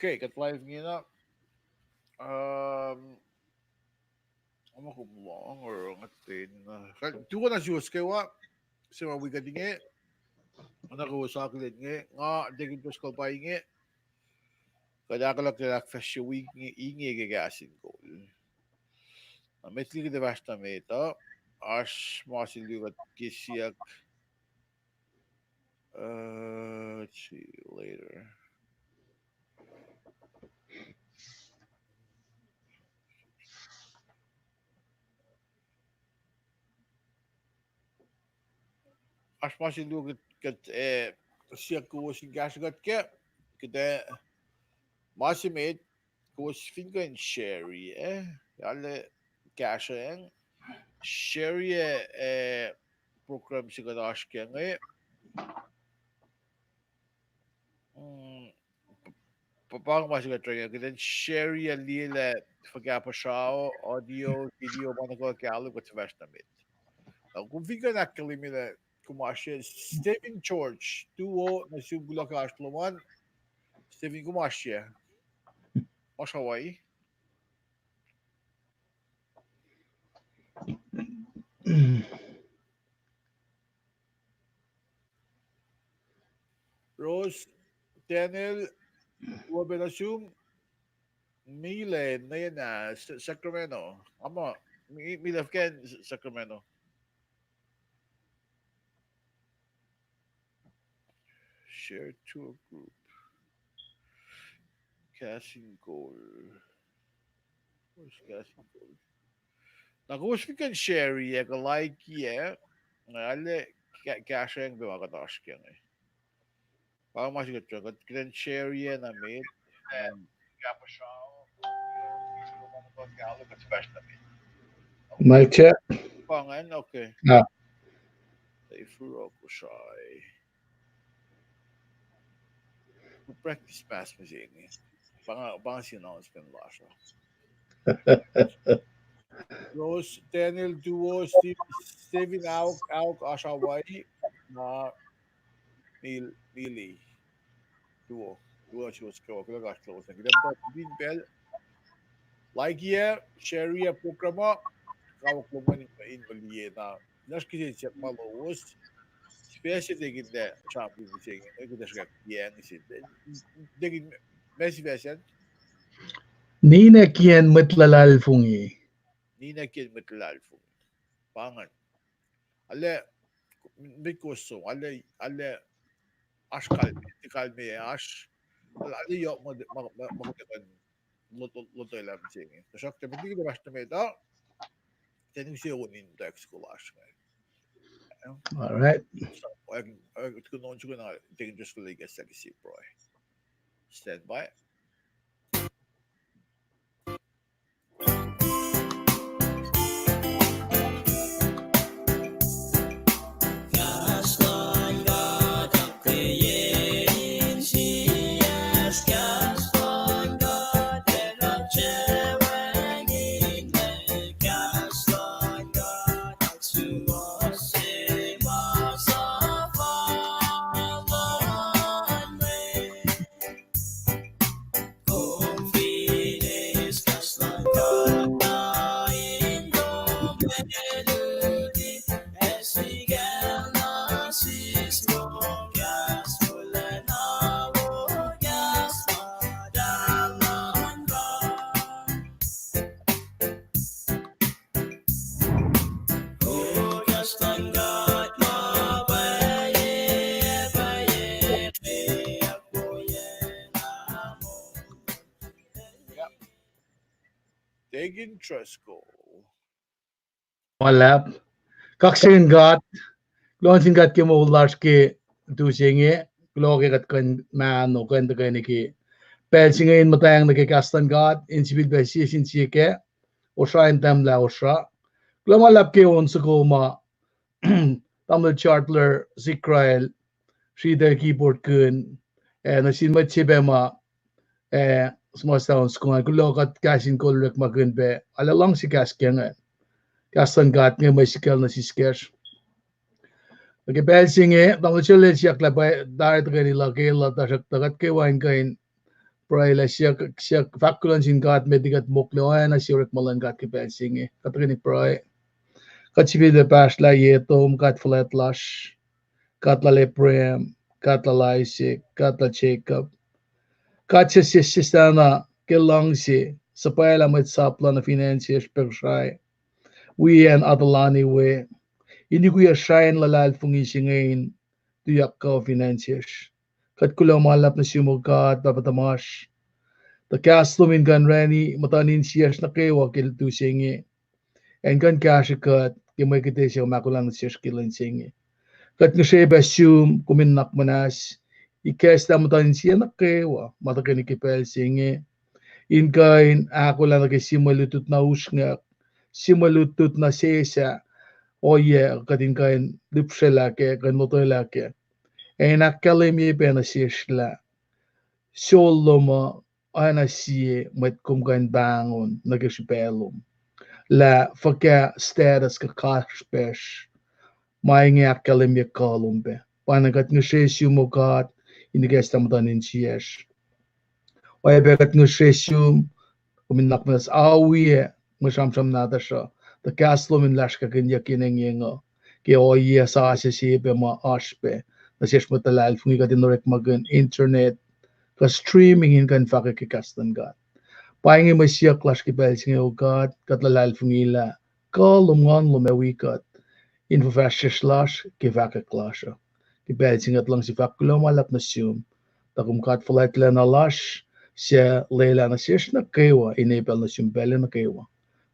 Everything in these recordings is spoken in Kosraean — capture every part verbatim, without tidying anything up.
Okay, kuht live ingena. Um, ma kom lohng oruh nga ten, uh, tuh na suwos kwewa, se ma wi kuht inge, na kowos akihlen inge, nga Deacon Driscoll pa inge, kuht ahkolah ke ahkfahsrye wi inge ke Kahs in Kol. Na met liki kuht fahsr nuh met uh, oasr ma se luo kuht ke siyuck. Uh, let's see later. Oasr ma se luo kuht, kuht, eh, siyuck kowos in kahsruh kuht kac, kuht, eh, ma se met, kowos fin kuh in share, eh, arlac kahsruh, share, eh, program se kuht oasr kac inge. Mm, pa, pa ma se kuht tringe, kuht in share, liye lah fuhkah puhsra, audio, video, ma nuh kwewa kahlwem, kuht fahsr nuh met. Na kom fin kuh in ahkkahlwemye lah kom oasr, Stephen George, tuo nuh sum, kuloh ke oasr lom an. Stephen, kom oasr, oasr Hawaii? Rose, Daniel, upac nuh sum, Milan, Nayana, Sa-, Sacramento. Ama, Mi-, Milan, fuhkah Sacramento. Share to a group. Kahs in Kol. Where's Kahs in Kol? Na kowos fin kuh in share, kuh like, na arlac ka-, kahsruh pac ma kuht oasr kac inge. Pa ma se kuht, kuht kuh in share na met. Mic check. Pa ingacn, okay. Ah. Tei furo Kosrae. Practice pass mihsenge. Pa nga, pa nga se announcement lasr uh. Rose, Daniel, tuo, Steve, Stephen, Auk, Auk, oasr Hawaii, na Mil-, Mili. Tuo, tuo, suwos kwewa, kuloh ke oasr lowos. Kuht muhta fin pacl, like, share program uh, kawuck lom an in, in liye na. Lasr kihsen siyuck ma lowos. Sifac se Deacon lah sramsram mihsenge, kuht ac srihkak iyang se. Deacon, ma sifac se an? Ninac kiyacn mwet luhlahlfongi. Ninac kiyacn mwet luhlahlfongi. Pa ingacn. Arlac, met kowos som, arlac, arlac oasr kalme, kalme oasr, arlac yohk ma, ma, ma, ma kuht ac kuh in lot-, lot-, lotwelah mihsenge. Tuhsruhktuh met liki kuht fahsr nuh met uh, ten use on in text ko lasr inge. All right. So, I, I, tukun on sukun, I think just go like a sexy boy. Stand by. Deacon Driscoll. Luhlahp. Kaksakihn God. Kuloh sin God ke moul lasr ke tu se inge. Kuloh ke kuht kuh in mahno, kuh in tuhkweni ke pacl se inge in muhtweng nuh ke kahs luhn God, in sifilpac sie sin sie kac, osra in tahmlah osra. Kuloh ma luhlahp ke on soko ma Tamuhlwel Chartler Sikrael, sritacl keyboard kun, ac nuh sin mwet se pac ma, ac suhmuhslah on soko an, kuloh kuht kahs in kol orekmakihn pac, arlac luhngse kahs ke inge. Kahs luhn God inge mwe sikacl nuh siskacsr. Nuh ke pacl se inge, tamuhlwel Chartler el siyuck lah pa tari tuhkweni luhkelah, tuhsruhktuh kuht kwewa in kuh in pruhe lah siyuck, siyuck fahk kuloh nuh sin God met liki kuht mokle oacna sie orekma luhn God ke pacl se inge. Kuht tuhkweni pruhe. Kuht sifilpac pahsrlah ye tom, God fuhlwact lasr, God lal Abraham, God lal Isaac, God lal Jacob. God se, se, sesesna ke luhngse, suhpwaclah mwet sap lal nuh fin acn sesr pac Kosrae. Wi acn Atalani we, in ukwe srah in luhlahlfongi se inge in tuyak kuh fin acn sesr. Kuht kuloh ma luhlahp nuh sum, O God, Pahpah tuhmasr, tuh kahs lom in kuh in orani muhtuhn insiyacsr nuh kwewa ke lutu se inge, ac in kuh in kahsrwe kuht ke mwe kihte se kom ahkolah nuh sesr ke lwen se inge. Kuht ngihsre pac sum kom in nuhnak muhnahs ikacslah muhtuhn insiyacsr nuh kwewa ma tuhkweni ke pacl se inge, in kuh in ahkolah nuh ke sie mwe lutlut na usrnguck, sie mwe lutlut na sesah, ohiyac kuht in kuh in lihpsrelah kac, kuh in lotwelah kac, ac in ahkkahlwemye pac nuh sesr lah sol lom uh oacna sie mwet kom kuh in pahngon nuh ke srihpac lom, lah fuhkah status kuh kasrpacsr ma inge ahkkahlwemye kuh lom pac. Pwacnwacng kuht ngihsre sum, O God, in ikacslah muhtuhn insiyacsr. Oacyacpac kuht ngihsre sum, kom in nuhnak muhnahs, oacyacpac mwe sramsram nahtuhsr uh, tuh kahs lom in lasrkahkihnyuck ke engyeng uh, ke ohiyac sasuc se pac ma oasr pac nuh sesr mwet luhlahlfongi, kuht in orekmakihn internet kuh streaming in kuh in fahkwack ke kahs luhn God. Pa inge mwe siyuck lasr ke pacl se inge, O God, kuht luhlahlfongi lah kuh lom, nguhn lom ac wi kuht in fuhfahsryucsr lasr ke fahkwack lasr uh. Ke pacl se inge kuht luhngse fahk kuloh ma luhlahp nuh sum, tuh kom God fuhlwactlacna lasr, suc lwelah nuh sesr nuh kwewa in epacl nuh sum pacl nuh kwewa.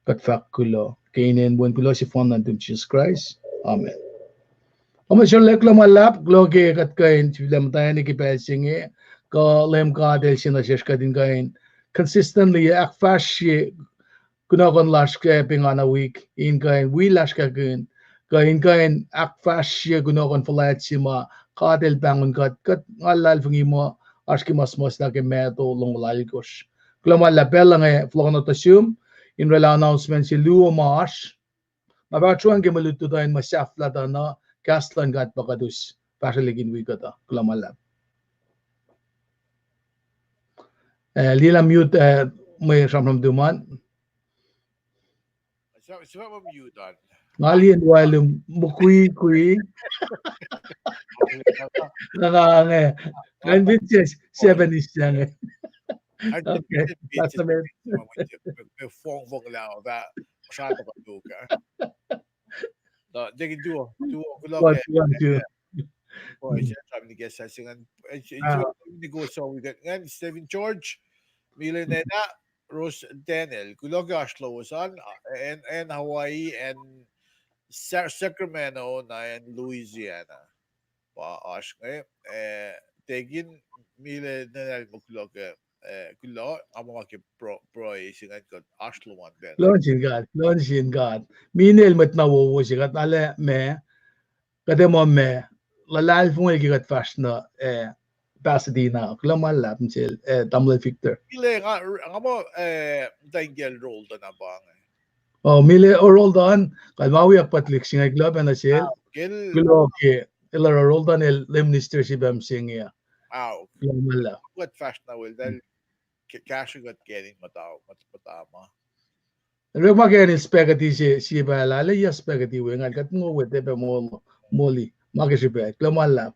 Kuht fahk kuloh ke inen Wen kuloh sefanna nuhtum, Jisus Kraist. Amen. Oasr lwelah kuloh ma luhlahp, kuloh ke kuht kuh in sifilpac muhtwacta ke pacl se inge, kuh Leum God El se nuh sesr kuht in kuh in consistently ahkfahsrye kunohkohn lasr ke pengana wik, in kuh in wi lasr kahkihn, kuh in kuh in ahkfahsrye kunohkohn fuhlwact se ma God El pahngon kuht, kuht nga luhlahlfongi muh oasr ke ma suhmuhslah ke Matthew longoul alkosr. Kuloh ma luhlahp, pacl inge fohlohkohn nuh sum in oraclah announcement se luo ma oasr. Nga fah sruan ke mwe lutlut uh in muh sahflah tuh na kahs luhn God pa kuht us fahsrwelihk in wi kuhtuh. Kuloh ma luhlahp. Eh, liye lah mute, eh, mwe sramsram tuhman. Nga liye in walum mukwikwi. Nga, nga, nga, nga in fin seven is inge. Okay, that's a bit. Me fongfong lah, sratuka tuka. Na, tekin tuo, tuo, kuloh ke. One, two, one, two. Boy, siya sram ni ke sa singan. Ngan Stephen George, Milenena, Rose Daniel. Kuloh ke oasr lowos an, acn, acn Hawaii, acn Sa-, Sacramento, na acn Louisiana. Pa oasr inge, eh, tekin Milenena el muh kuloh ke, eh, kuloh, nga muh ma ke pro-, pruhe se ingacn kuht oasr lom an pacl. Kuloh nuh sin God, kuloh nuh sin God. Mine el mwet na wowo se kuht, ale ma, kuht ac muh ma, luhlahlfongi ke kuht fahsr nuh, eh, Pasadena, kuloh ma luhlahp nuh sel, eh, tamuhlwel Victor. Mile nga, nga muh, eh, muhtwacn kiyacl Roldan na pa inge. Oh, Mile, oh, Roldan, kalmac wiyuck pa tuhlihk se inge, kuloh pac nuh sel. Kuloh ke, el oruh Roldan el lay minister se pac mihsenge. Kuloh ma luhlahp. Kuht fahsr na wel, tahl kahsruh kuht ke in muhta, muhta ma. Orekma ke in spaghetti se, sie pacl ah, lwelah spaghetti we ingacn, kuht mongo we, tiac pac moli, ma ke srihpac, kuloh ma luhlahp.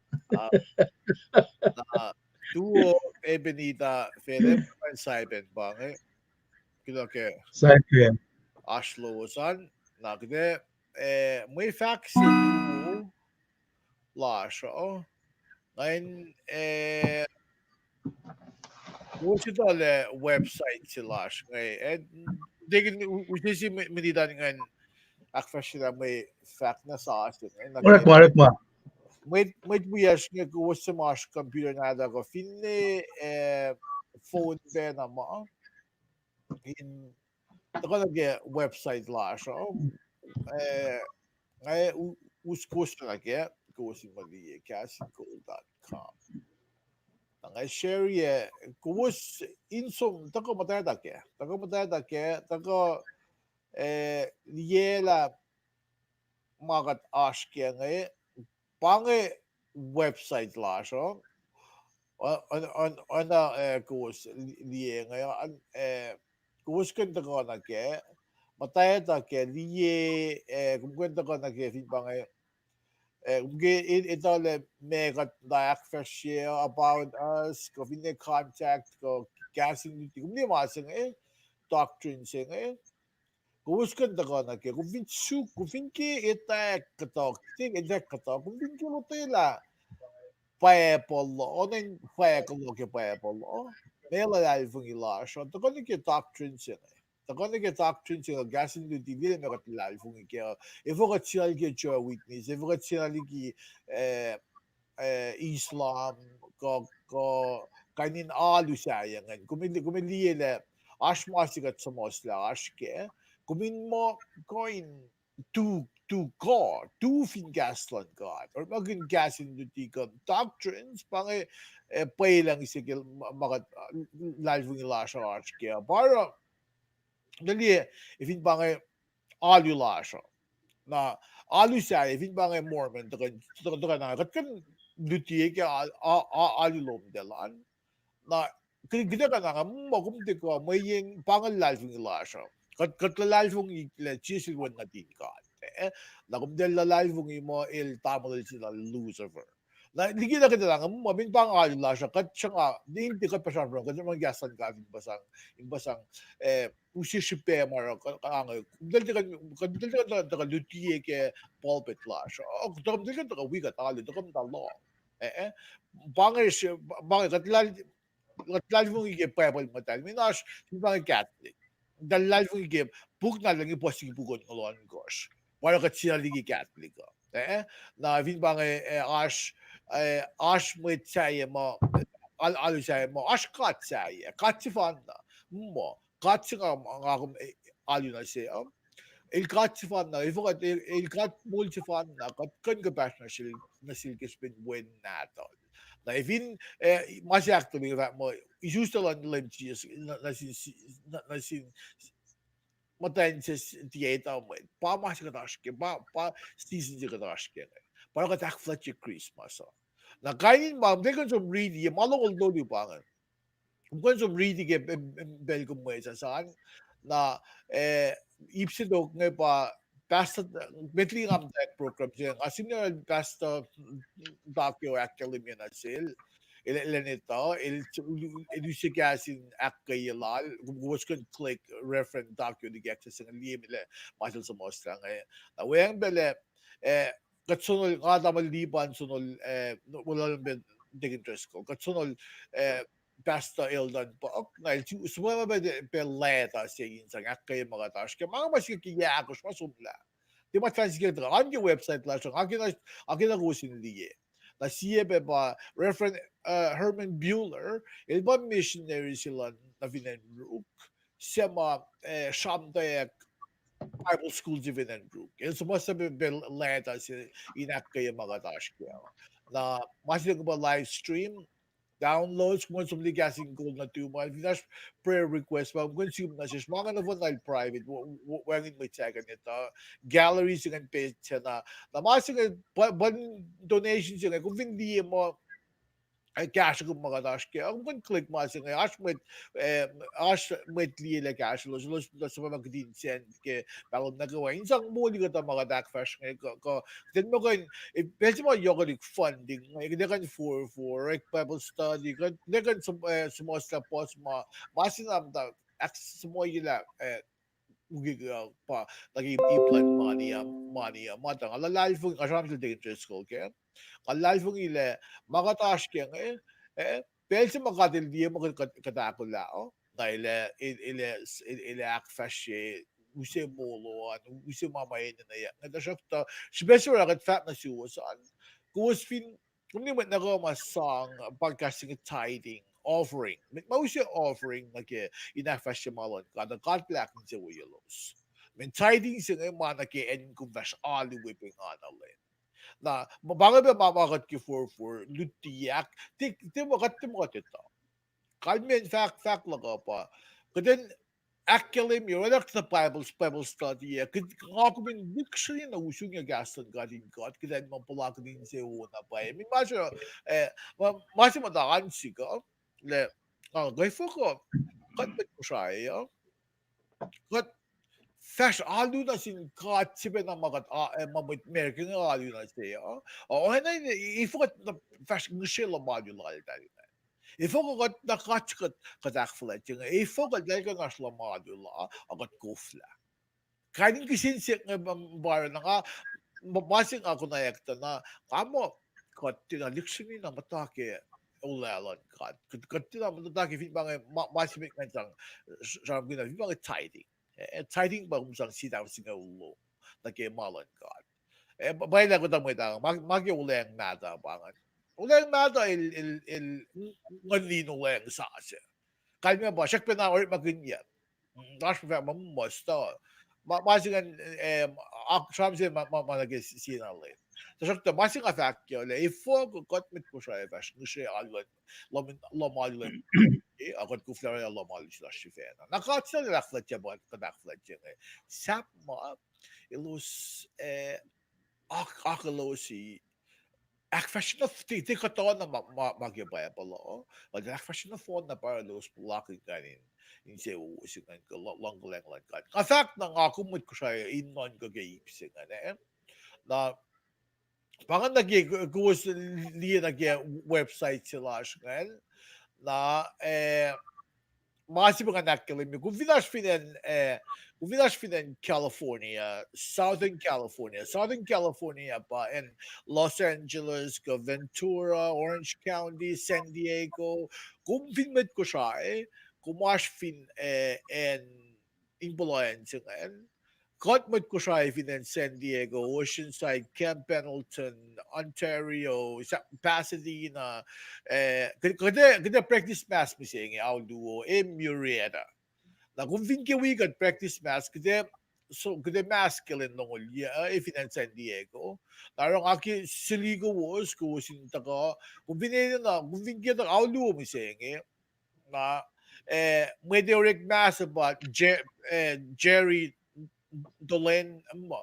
Tuo Ebenita Philip, Simon pa inge, kuloh ke oasr lowos an, na kuht, eh, mwe fahk se luo lasr uh, ngan, eh, kowos etuh lah website se lasr inge, eh, tekin u-, use se minit an ingacn ahkfahsryelah mwe fahk na sasuc inge. Orekma, orekma. Mwet, mwet wiyacsr inge kowos suc ma oasr computer nahtuhk uh finne, eh, phone pacna ma in tuhkuh nuh ke website lasr uh, eh, nga u-, us kowos nuh ke, kowos in muh liye castingcall dot com. Na nga share-ye, kowos in som tuhkuh muhtwacta kac, tuhkuh muhtwacta kac, tuhkuh, eh, liyelah ma kuht oasr kac inge, pa inge website lasr uh. Oacna, eh, kowos liye inge, eh, kowos kuh in tuhkuh nuh ke, muhtwacta ke liye, eh, kom kuh in tuhkuh nuh ke fin pa inge, eh, kom ke etuh lah meac kuht ahkfahsrye, About Us, kuh finne Contact, kuh Kahs in Luti, kom liye ma se inge, doctrine se inge. Kowos kuh in tuhkuh nuh ke, kom fin suk, kom fin ke etwacack kuhtuh, ke etwacack kuhtuh, kom fin ke lotwelah Bible uh, oacna in fahk kuloh ke Bible uh, meac luhlahlfongi lasr uh, tuhkuh nuh ke doctrine se inge. Tuhkuh nuh ke doctrine se inge, Kahs in Luti, liye meac kuht luhlahlfongi kac, efuh kuht singucul ke Jehovah Witness, efuh kuht singucul liki, eh, Islam, kuh, kuh kain in alu sahyac ingacn. Kom liye lah oasr ma se kuht suhmuhslah oasr kac, kom in muh kuh in tu, tu kuh, tu fin kahs luhn God. Orekmakihn Kahs in Luti kuh doctrines, pa inge, eh, pwelucng se ke ma kuht, luhlahlfongi lasr uh oasr kac. Pa oruh, na liye, fin pa inge alu lasr uh. Na alu sahyac, fin pa inge Mormon, tuhkuh, tuhkuh na, kuht kuh in luti ke alu lom tuh elan. Na kuht kuh na nga muh kom tiac kuh mweyen pa inge luhlahlfongi lasr uh. Kuht, kuht luhlahlfongi lah Jisus el wen nuhtin God. Na kom tiac luhlahlfongi muh el tamuhlwel se lal Lucifer. Na liki na kuht elan muh, min pa inge alu lasr uh, kuht sruhnga, in tiac kuht pa sramsram, kuht sruhnga kahs luhn God in pa sang, in pa sang, eh, use srihpac ma oruh, kuht, kuht, kuht tuhkuh luti ke pulpit lasr uh, kuht tuhkuh, tuhkuh wi kuht alu, tuhkuh muhta lohng. Eh, pa inge, pa inge kuht luhlahlfongi ke Bible muhtahl, min oasr, fin pa inge Catholic. Tuh luhlahlfongi ke puk na luhn inge puhs liki puk onngoul ohnkohsr. Pa oruh kuht singucul liki Catholic uh. Eh, na fin pa inge, eh, oasr, eh, oasr mwet sahyac muh, alu sahyac muh oasr god sahyac, god sefanna, muh god se nga, nga kom, eh, alu nuh se uh. El god sefanna, efuh kuht, el, el god moul sefanna, kuht kuh in kuhpahsr nuh sel, nuh sel ke srihpen wen nahtuhl. Na fin, eh, ma se ahktuhling fahk muh isuslac luhn Leum Jisus nuh sin, nuh sin muhtwacn se tiac etuh mwet, pa ma se kuht oasr kac, pa, pa season se kuht oasr kac inge. Pa oruh kuht ahkfuhlwactye Christmas uh. Na kain in ma, kom tiac kuh in som riti, ma longoul tolu pa inge. Kom kuh in som riti ke pacl kom mwesahs an. Na, eh, ip se tok inge pa pastor, met liki nga muhta program se, nga sihmlac pastor Takeo ahkkahlwemye nuh sel, el, el enetuh, el, el use kahs in ahkkweye lal, kowos kuh in click Reverend Takeo liki ahksah se inge, liye lah ma sel suhmuhslah inge. Na weacng pacl ah, eh, kuht sonol, nga tamuhlwel Lipan sonol, eh, weluhl pac Deacon Driscoll, kuht sonol, eh, Pastor Eldon Buck, na el suhmuhslah pac leta se in sang ahkkweye ma kuht oasr kac, ma nga ma sikyak ke yac ahkosr ma somlah. Tiac ma fahk sikyak tuhkuh, an ke website lasr uh, nga kena, nga kena kowos in liye. Na sie pac pa Reverend, uh, Herman Buehler, el pa missionary se luhn nuh fin acn Ruk, suc ma, eh, sramtweack Bible school se fin acn Ruk. El suhmuhslah pac leta se in ahkkweye ma kuht oasr kac. Na ma se inge pa live stream, downloads, kom kuh in som liki Kahs in Kol nuhtum an, fin oasr prayer request pa, kom kuh in sihm nuh sesr, ma inge nohfohn na el private, wacngihn mwet sahyac kuh in etuh, gallery se ingacn page se na, na ma se inge, pa donation se inge, kom fin liye muh, eh, kahsruh kom ma kuht oasr kac, kom kuh in click ma se inge, oasr mwet, eh, oasr mwet liye lah kahsruh elos, elos suhpwacma kihtin send ke pahlom nuh kwewa in sang moli kuhtuh ma kuht ahkfahsr inge, kuh, kuh, kuht in muh kuh in, eh, pacl se ma yohkwelihk funding, eh, kuht ac kuh in forfor, eh, Bible study, kuht ac kuh in suhmuhslah puhs ma, ma se na muhta ahksuhmuhyelah, eh, uke, uh, pa, nuh ke ip luhn mani uh, mani uh, ma tuh nga luhlahlfongi, nga sramsram sel Deacon Driscoll kac, nga luhlahlfongi lah ma kuht oasr kac inge, eh, pacl se ma God El liye muh kuht, kuht ahkolah uh, na El ac, El, El ac, El, El ac ahkfahsrye, use molo an, use ma ma enenweyuck inge, tuhsruhktuh srihpac se oruh kuht fahk nuh suwos an, kowos fin, kom liye mwet nuh kwewa ma sang podcast se inge tithing, offering, mwet ma use offering nuh ke in ahkfahsrye ma luhn God, God El ahkinsewowoyelos. Mweyen tithing se inge ma nuh ke acn kom fahsr alu we pengana lwen. Na, ma pa inge pac ma, ma kuht ke forfor luti ahk, tiac, tiac ma kuht, tiac ma kuht etuh. Kalmacn fahk, fahk luhk uh pa, kuht in ahkkahlwemye, oraclah kuhtuh Bible, Bible study, eh, kuht, nga kom in lihksreni na usrnguck kahs luhn God in kuht, kuht in muh puhlakihn insewowo na pwacye. Min ma se, eh, ma, ma se muhta an sik uh, lah, nga, kwefuh kuh, kuht mwet Kosrae uh, kuht fahsr alu na sin God, sifacna ma kuht, ah, eh, ma mwet America inge alu na se uh. Oacna, efuh kuht na fahsr ngihsre luhmalu laltahl inge. Efuh kuh kuht na God, kuht, kuht ahkfuhlwactye inge. Efuh kuh eltahl kuh in oasr luhmalu la, a kuht koflah. Kain in kihsen siyuck inge pa, pa oruh na nga, ma, ma se nga konwacack tuh na, nga muh kuht tiacna lihksreni na muhta ke olwelah luhn God. Kuht, kuht tiacna muhta ke fin pa inge, ma, ma se met ngan sang, sramsramkihn na fin pa inge tithing. Eh, tithing pa kom sang sie tahfuh singucul lom nuh ke ma luhn God. Eh, pa, pwacye lah kuhtuh mwet ah, ma, ma ke olweacng mahtuh pa ingacn. Olweacng mahtuh el, el, el nguhn in olweacng sasuc. Kalmac pa, srackpacna orekmakihnyuck. Mm, oasr ma fahk ma muh muhs tuh. Ma, ma se ingacn, eh, ak-, sramsram se ma, ma, ma nuh ke siena lwen. Tuhsruhktuh ma se nga fahk kac lah efuh kuh kuht mwet Kosrae fahsr ngihsre alu luhn, luhman, luhman alu luhn, eh, a kuht koflah oraclah luhman alu lasr sifacna. Na God sel ahkfuhlwactye pa kuht ahkfuhlwactye inge. Sahp ma, elos, eh, ak-, akihlosi, ahkfahsrye na f-, tiac, tiac kuhtuh na ma, ma, ma ke Bible uh, kuht ahkfahsrye nohfohn na pa elos puhlakihn kain in, insewowo se ingacn kuh lu-, luhngkuhlwacng luhn God. Nga fahk na nga kom mwet Kosrae in nuhnkuh ke ip se ingacn, eh. Na, pa ingacn nuh ke, kowos liye nuh ke website se lasr ingacn. Na, eh, ma se pa ngan ahkkahlwemye, kom fin oasr fin acn, eh, kom fin oasr fin acn California, Southern California. Southern California pa acn Los Angeles, kuh Ventura, Orange County, San Diego. Kom fin mwet Kosrae, kom oasr fin, eh, acn in puhla acn se ingacn. Kuht mwet Kosrae fin acn San Diego, Oceanside, Camp Pendleton, Ontario, Sa-, Pasadena, eh, kuht, kuht, kuht practice Mass mihsenge, auluo, ac Murrieta. Na kom fin ke wi kuht practice Mass, kuht, so, kuht Mass ke lwen longoul yac, eh, fin acn San Diego. Na oruh nga ke suli kowos, kowos in tuhkuh, kom fin enenuh, kom fin ke tuhkuh, auluo mihsenge. Na, eh, mwet orek Mass pa Je-, eh, Jerry Tolan, ma,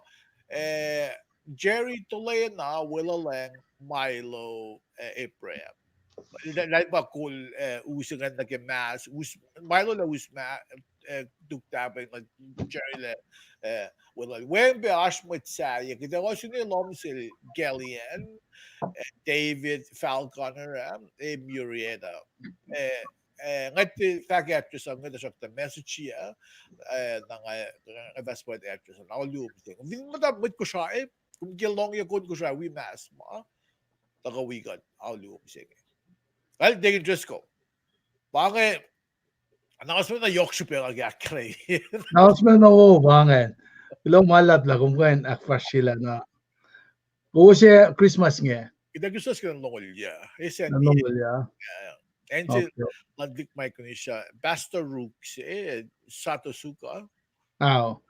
eh, Jerry Tolena, Weluhlwacng Milo, eh, Abraham. Lah, lah pa kol, eh, us ingacn nuh ke Mass, us, Milo lah us ma-, eh, tuk tahpeng, Jerry lah, eh, Weluhl-, weacng pac oasr mwet sahyac, kuht ac ohsun lohm sel Galleon, eh, David Falconer, eh, Murrieta, eh, eh, nga tiac fahk address uh, nga tuhsruhktuh message uh, eh, na nga, nga fahsr pa address uh, na auluo mihsenge. Fin muhta mwet Kosrae, kom ke lohng yac kom Kosrae wi Mass ma, tuhkuh wi kuht auluo mihsenge. Kal Deacon Driscoll. Pa inge, announcement na yohk srihpac nga ke ahkkweye. Announcement na wo pa inge. Kuloh ma luhlahp lah kom kuh in ahkfahsryelah na. Kowos ac Christmas inge? Kuht ac Christmas ke lwen longoul yac. Lwen longoul yac. Acn se luhn tuhlihk Micronesia, Pastor Rooks, eh, Satosuka. Ao.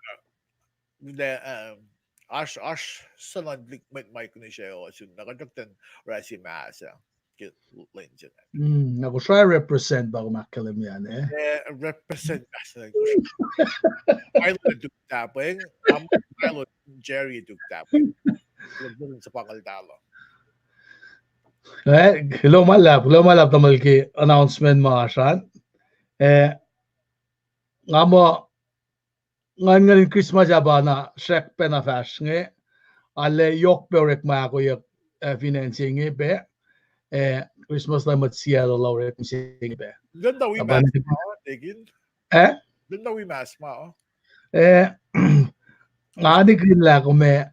Kuht, eh, oasr, oasr suc luhn tuhlihk Micronesia uh sun, na kuht tuhkuh in oraclah Mass uh ke lwen se inge. Mm, na Kosrae represent pa kom ahkkahlwemye an, eh? Eh, represent Mass uh. Milo tuk tahpeng, am, Milo Jerry tuk tahpeng. Kuloh ma luhlahp, kuloh ma luhlahp tamuhlwel ke announcement ma oasr an. Eh, nga muh, ngan, ngan in Christmas ah pa na srackpacna fahsr inge, arlac yohk pac orekma ahkoeyuck, eh, fin acn se inge pac, eh, Christmas luhn mwet Seattle la orek mihsenge pac. Lwen na wi Mass ma, Deacon? Eh? Lwen na wi Mass ma, oh? Eh, nga nikihn lah kom ac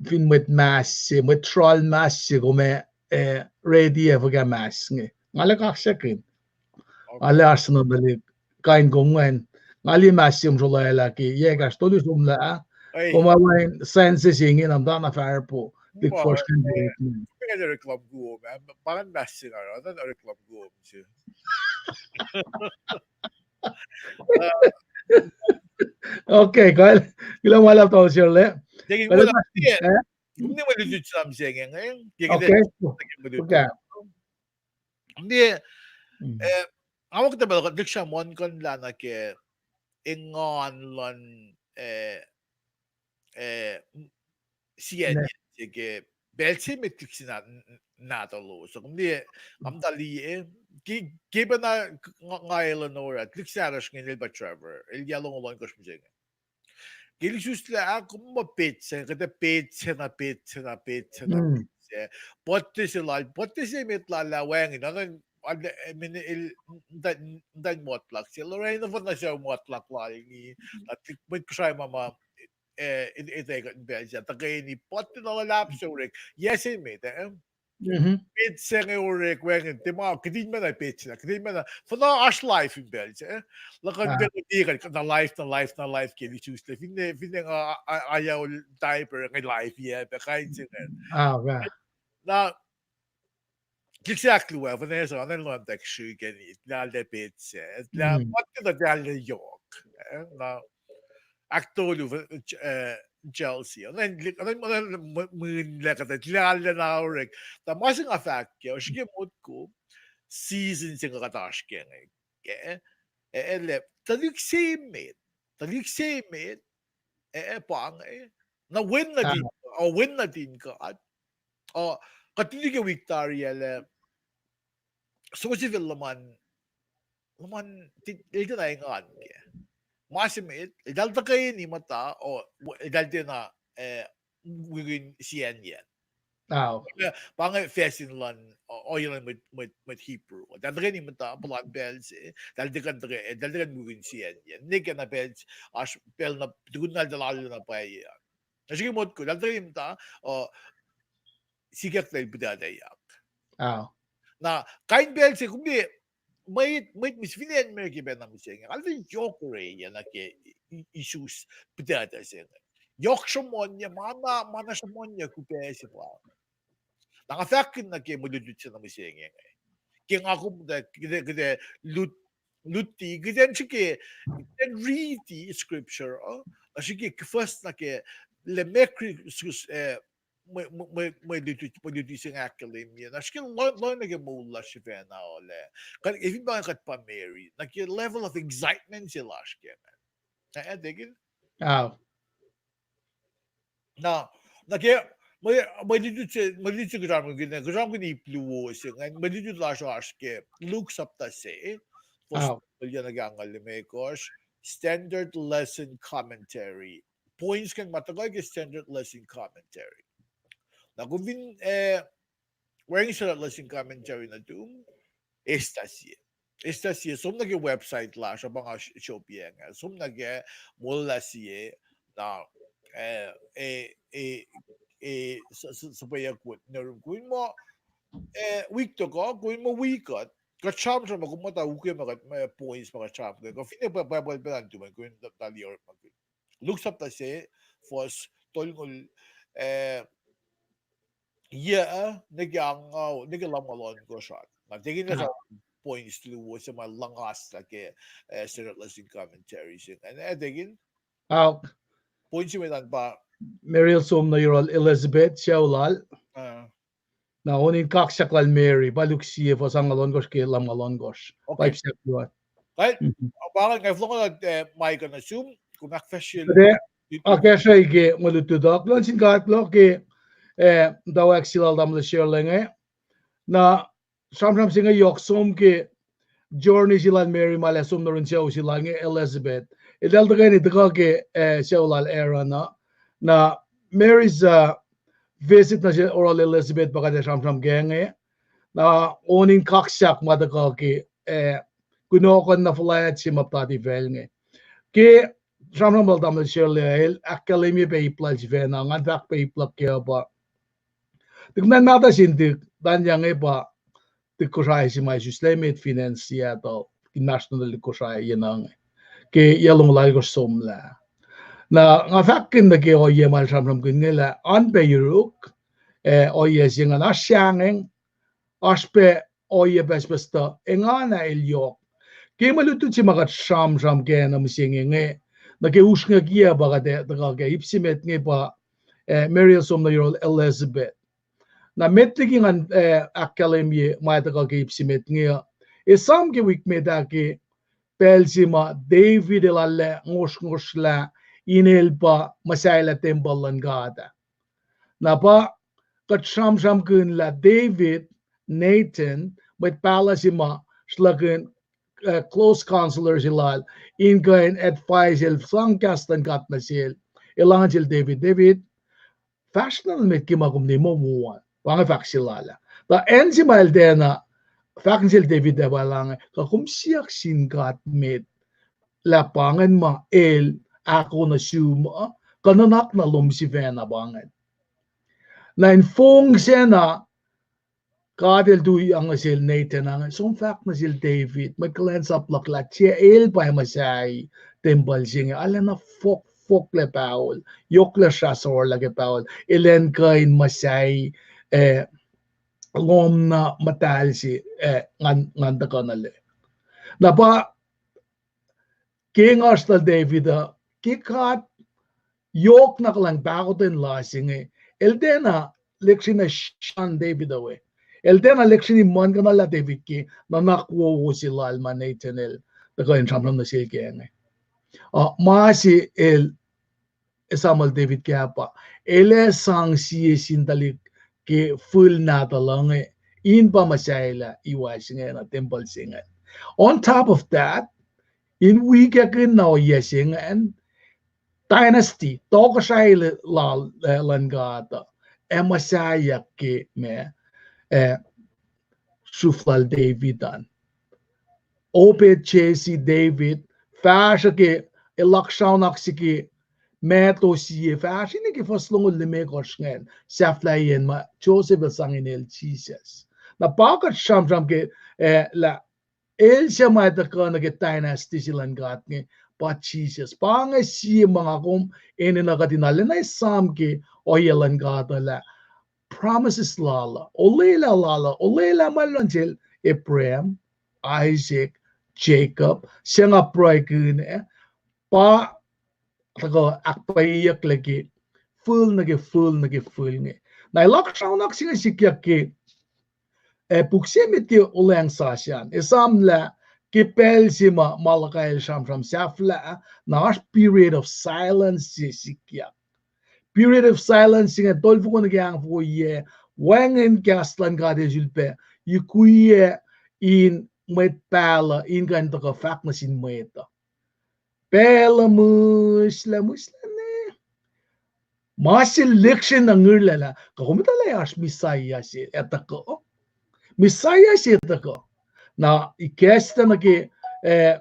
fin mwet Mass se, mwet sral Mass se, kom ac, eh, ready ac fuhkah Mass inge. Nga arlac kaksakihn. Arlac oasr na tuhlihk kain kom ingacn. Nga liye Mass se kom srolwaclah ke yac ekahsr tolu somlah ah. Kom ac wen sense se inge na muhtana fahsr po. Lik force kan. Orek lumkuom, pa ngan Mass se nga oruh, orek lumkuom se. Okay, kal, kuloh ma luhlahp tamuhlwel Sirle. Kom ne mwe lutlut se na mihsenge inge. Okay. Kom ne, eh, nga muh kuhtuh pacl kuht lihksreni muhlkuhnlah nuh ke engan luhn, eh, eh, m-, siacn se ke pacl se met lihk se na, n-, n-, nahtuhlos. So, kom liye, kom ta liye, ke, ke pacna k-, nga, nga Eleanor, at lihk se nahtuhsr inge el pa Trevor, el yac longoul ohnkohsr mihsenge. Ke el isuslac ah, kom muh petsac, kuhtuh petsac na petsac na petsac na petsac. Puhtte se lal, puhtte se met lal ah wacngihn, na, na, al-, eh, min el, ntan, ntan motluck se, el orani nohfohn na sucu motluck lal inge, na lihk mwet Kosrae ma ma, eh, e-, etuh kuht in pacl se, tuhkweni puhtte na luhlahp se orek, yac se met, eh? Petsac inge orek wacngihn, tiac ma, kihtin ma na petsac na, kihtin ma na, fuhnuh oasr life in pacl se, eh? Luhkuhn pacl liye kuht, na life, na life, na life ke el isuslac, finne, finne nga, a, a, ayacl diaper, inge life, yac, pac kain se inge. Na, lihk se ahkluo, fuhnuh se, oacna luhn tack srihke, lahlac petsac, lah, puhtte na lahlac yohk, eh? Na, ahktolu, eh, Chelsea. Oacna, oacna, oacna, mwe-, mwinlah kuhtuh, lahlac na orek. Tuh ma se nga fahk kac, srihke motko, season se inge kuht oasr ke inge, eh, eh, eh, lah, tuhlihk se met, tuhlihk se met, eh, eh, pa inge, na wen nuhtin, o, wen nuhtin God, o, kuht liye ke wik tari ah lah, Joseph el luhman, luhman, ti-, el tiacna engan kac. Ma se met, eltahl tuhkweni muhta, o, w-, eltahl tiacna, eh, wikihn siyacnyacn. Pa inge facsin luhn, o, ohiyacn mwet, mwet, mwet Hebrew. Eltahl tuhkweni muhta, puhlan pacl se, eltahl tiac kuh in tuhkweni, eltahl tiac kuh in wikihn siyacnyacn. Nwe ke na pacl, oasr pacl na, tukun na eltahl alu na pwacye an. Na srihke motko, eltahl tuhkweni muhta, o, sikyak tuh el puhtatuhyak. Na, kain pacl se, kom liye, mwet, mwet mis fin acn America pacna mihsenge, kalta yohk orwaclah nuh ke i-, isus puhtatuh se inge. Yohk sruhmuhnyuck, ma na, ma na sruhmuhnyuck upac se pa. Na nga fahkkihn nuh ke mwe lutlut se na mihsenge inge. Ke nga kom, kuht, kuht, kuht lut, luti, kuht in srihke, kuht in riti scripture, uh, na srihke kuhfuhs nuh ke, lah meac Kri-, sus-, eh, mwe, mwe, mwe, mwe luti, mwe luti se inge ahkkahlwemye. Na srihke lohng, lohng nuh ke moul lasr sifacna, lah kuht, efin pa kuht pa Mary, nuh ke level of excitement se lasr ke inge. Na, eh, tekin? Na, nuh ke, mwe, mwe lutlut se, mwe lutlut se kuht sramsramkihn, kuht sramsramkihn ip luo se ingacn, mwe lutlut lasr oasr ke Luke sapta se, fuhs tolngoul nuh ke angngaul limekohsr, Standard Lesson Commentary. Points ingacn ma tuhkuh ke Standard Lesson Commentary. Na kom fin, eh, wacngihn Standard Lesson Commentary nuhtum, eslah sie. Eslah sie, som nuh ke website lasr, pa nga s-, sopia inge. Som nuh ke, molwelah sie, na, eh, eh, eh, eh, s-, s-, suhpweyuck wot nuh yurum, kom in muh, eh, wik tok uh, kom in muh wi kuht, kuht sramsram, kom muhta ukwe ma kuht, ma points ma kuht sramsram. Kuh finne pa, pa, pa, pa, pa, kom in ta, ta liye orekmakihn. Luke sapta se, fuhs tolngoul, eh, yac, nuh ke angngaul, nuh ke lumngaul ohnkohsr an. Na, tekin lah points luo se ma luhngaslah ke, eh, Standard Lesson Commentary se ingacn. Eh, tekin? Points se met an pa Mary el som nuh yohrohl Elizabeth, sucu lal. Na on in kaksak lal Mary, pa Luke sie fuhs angngaul ohnkohsr ke lumngaul ohnkohsr. Pa ip se ahkluo. Pa inge, nga fohlohkoh, eh, Micah nuh sum, kom ahkfahsrye. Akacsruhi ke mwe lutlut uh, kuloh nuh sin God luhk ke, eh, muhtwacwacack se lal tamuhlwel Sherle inge. Na sramsram se inge yohk som ke journey se lal Mary ma el ac som nuh yurin sucu se lal inge Elizabeth. Eltahl tuhkweni tuhkuh ke, eh, sucu lal Aaron uh. Na Mary, uh, visit nuh sel yohrohl Elizabeth pa kuht ac sramsram ke inge. Na on in kaksak ma tuhkuh ke, eh, kunohkohn na fuhlwact se ma puhtati facl inge. Ke sramsram lal tamuhlwel Sherle el ahkkahlwemye pac ip lal sifacna, ngan fahk pac ip luhk kac uh pa Tuh kom nuhnkuh sin tuh, tanyan inge pa tuh Kosrae se ma isuslac met fin acn Seattle, inmahsrlon tuhlihk Kosrae yenuh inge. Ke yac longoul alkosr somlah. Na nga fahkkihn nuh ke ohiyac ma el sramsramkihn inge lah an pac yuruk, eh, ohiyac se ingacn oasr sahngweng, oasr pac ohiyac pucspucs tuh, engan ah el yohk. Ke mwe lutlut se ma kuht sramsram kac na mihsenge inge, nuh ke usrnguck ah pa kuht ac tuhkuh ke ip se met inge pa, eh, Mary el som nuh yohrohl Elizabeth. Na met liki ngan, eh, ahkkahlwemye ma tuhkuh ke ip se met inge uh, esam ke wik met ah ke pacl se ma David el arlac ngosrngosrlah in el pa muhsahelah tempuhl luhn God ah. Na pa kuht sramsramkihn lah David, Nathan, mwet pahluh se ma sruhlahkihn, eh, close counselor se lal, in kuh in advice el sang kahs luhn God nuh sel, elan sel David, David, fahsr na met ke ma kom nimo wo an. Pa inge fahk se lal ah. Tuh acn se ma el tiacna fahk nuh sel David ah pa elan, kuh kom siyuck sin God met lah pa ingacn ma el ahko nuh sum uh, kuh nuhnak na lom sifacna pa ingacn. Na in fong sacna, God el tui ange sel Nathan ange, som fahk nuh sel David, mwet kuhlwacnsap luhk lah tiac el pa muhsahi tempuhl se inge, arulacna fohkfohklac pahol, yohklac srah sohrohrlah ke pahol, elan kuh in muhsahi, eh, lohm na muhtahl se, eh, ngan, ngan tuhkuh nuh le. Na pa ke nga srtal David uh, ke God yohk na kuhlwacng pahkotwen lal se inge, el tiacna lihksreni sruhn David uh we. El tiacna lihksreni muhlkuhnlah David ke nuhnak wowo se lal ma Nathan el tuhkuh in sramsram nuh sel ke inge. Uh, ma se el esamuhl David ke pa, el ac sang sie sin tuhlihk ke fihl nahtuhl uh inge, in pa muhsahelah iwa se inge na tempuhl se inge. On top of that, in wikakihn na ohiyac se ingacn, dynasty, tohkohsrahi lal, eh, luhn God uh, ac muhsaheack ke ma, eh, sruhf lal David an. Obed, Jesse, David, fahsruh ke, elan sraunahk siki, Matto sie, fahsruh nuh ke fuhs longoul limekohsr ingacn, sahflahiyacn ma Joseph el sang inel Jisus. Na pa kuht sramsram ke, eh, lah el se ma tuhkuh nuh ke dynasty se luhn God inge, pa Jisus. Pa inge sie ma nga kom enenuh kuht in arulacna esam ke ohiyac luhn God uh lah promises lal uh, olwelah lal uh, olwelah ma luhn sel Abraham, Isaac, Jacob, se nga pruhekihn ah, pa tuhkuh ahkpwacyeyucklac ke fihl nuh ke fihl nuh ke fihl inge. Na elan sraunahk se inge sikyak ke, eh, puk se met ke Olweacng Sasuc an. Esamlah ke pacl se ma Malachi el sramsram sahflah, na oasr period of silence se sikyak. Period of silence se inge tolfoko nuh ke ahngfoko yac, wacngihn kahs luhn God el sulpac yukwiyac in mwet pahluh in kuh in tuhkuh fahk nuh sin mwet uh. Pacl uh mihslac, mihslac ne. Ma se lihksreni na ngirlaclah, kuh kom etuh lah oasr Messiah se ac tuhkuh? Messiah se tuhkuh. Na ikacslah nuh ke, eh,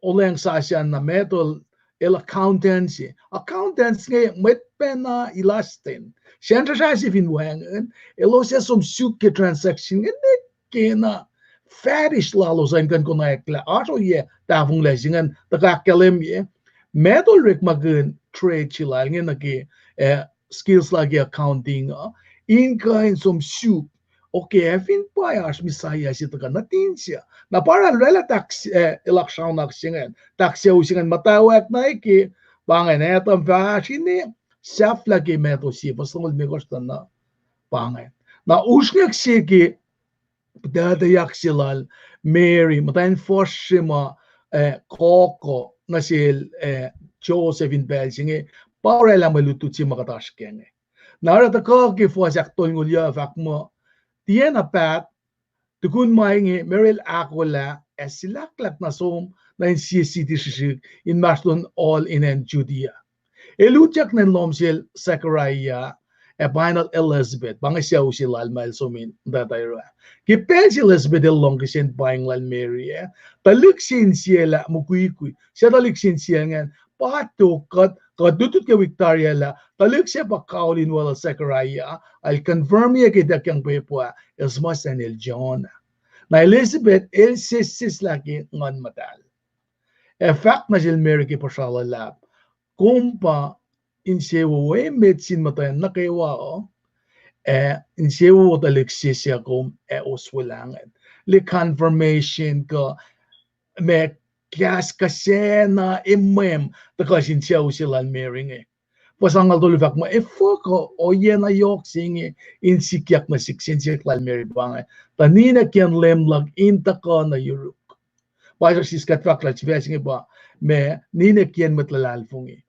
Olweacng Sasuc an na Matto el accountants, accountants inge mwet pacna ilasten. Sacn srasrah se fin wacngihn, elos ac som suk ke transaction inge ne kena fahsr lalos an kuh in konwacack lah oasr ohiyac tahfonglac se ingacn tuhkuh ahkkahlwemye. Matto el orekmakihn trade se lal inge nuh ke, eh, skills lal ke accounting uh, in kuh in som suk. Okay, ac fin pa oasr Messiah se tuhkuh nuhtin se, na pa oraclah, oraclah tax, eh, elan sraunahk se ingacn, tax se ingacn muhtwacwacack na ke, pa ingacn Adam fahsr ine, sahflah ke Matto sie, fuhs longoul limekohsr tuh na, pa ingacn. Na usrnguck se ke pihtuctuyak se lal Mary, muhtwacn fuhsr se ma, eh, kohko nuh sel, eh, Joseph in pacl se inge, pa oraclah mwe lutlut se ma kuht oasr kac inge. Na oruh tuhkuh ke fuhs ahktolngoul yuc fahk muh, tiacna paht, tukun ma inge Mary el ahkolah ac silahklahk nuh som nuh in sie siti srihsrihk inmahsrlon ohl in acn Judea. El utyak nuh in lohm sel Zechariah, ac painel Elizabeth, pa inge sucu se lal ma el som in muhtwacta oruh. Ke pacl se Elizabeth el lohng kihsen paing lal Mary ah, tuhlihk se insiacl ah mukwikwi, suc tuhlihk se insiacl ingacn, pa tok kuht, kuht lutlut ke wik tari ah lah tuhlihk se pa kaol in weluhl Zechariah, el confirmye ke ituckyang pwepuh ah, el suhmuhslah inel John ah. Na Elizabeth el sesseslah ke Nguhn Muhtahl. Ac fahk nuh sel Mary ke puhsra luhlahp, kom pa insewowo emet sin muhtwacn nuh kwewa uh, ac insewowo tuhlihk se suc kom ac oswelah ingacn. Liye confirmation kuh ma kahs kuh sacna emwem tuhkuh sin sucu se lal Mary inge. Fuhs angngaul tolu fahk muh, efuh kuh ohiyac na yohk se inge in sikyak nuh sihk, sensen lal Mary pa inge, tuh ninac kiyacn Leum luhk in tuhkuh nuh yuruk. Pa sis kuht fahk lah sifac se inge pa ma ninac kiyacn mwet luhlahlfongi.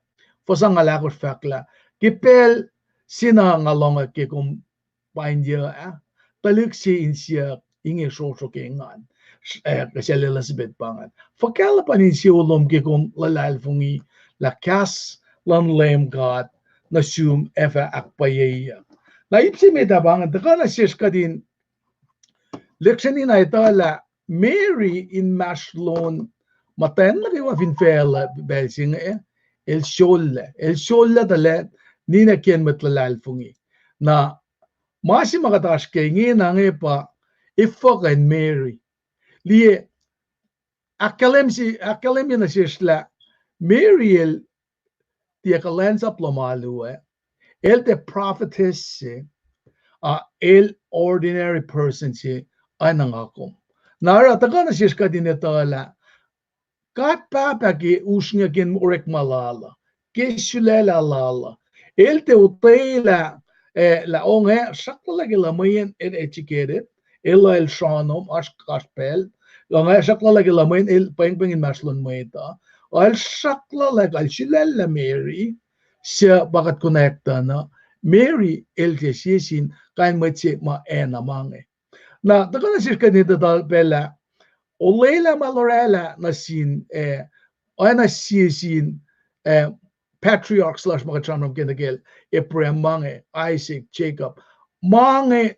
Fuhs angngaul ahkosr fahk lah, ke pacl se na nga lohng ke kom pain yac ah, tuhlihk se insiyuck inge srohsroh ke engan, eh, ke sel Elizabeth pa ingacn. Fuhkah luhpan insewowo lom ke kom luhlahlfongi lah kahs luhn Leum God nuh sum ac fah ahkpwacyeyuck. Na ip se met ah pa ingacn, tuhkuh nuh sesr kuht in lihksreni na etuh lah Mary inmahsrlon muhtwacn nuh kwewa fin facluh pacl se inge, el sollac, el sollac tuhlac, ninac kiyacn mwet luhlahlfongi. Na ma se ma kuht oasr ke ingena inge pa efuh kuh in Mary. Liye, ahkkahlwem se, ahkkahlwemye nuh sesr lah Mary el tiac kuhlwacnsap lom alu ah, el tiac prophetess se, a el ordinary person se, oacna nga kom. Na oruh tuhkuh nuh sesr kuht in etuh lah God Pahpah ke usrnguck in orekma lal uh, ke sulaclah lal uh, el tiac otwelah, eh, lah ongaiyac srackluhlac ke lah mweyen el educated, el, el sronom, oasr, oasr pacl, ongaiyac srackluhlac ke lah mweyen el pwengpweng inmahsrlon mwet uh, el srackluhlac, el sulaclah Mary, suc pa kuht konwacack tuh na, Mary el tiac sie sin kain mwet se ma acn uh ma inge. Na tuhkuh nuh sesr kuht in etuh pacl lah olwelah ma el orwaclah nuh sin, eh, oacna sie sin, eh, patriarchs lasr ma kuht sramsram ke nuh kacl, Abraham ma inge, Isaac, Jacob. Ma inge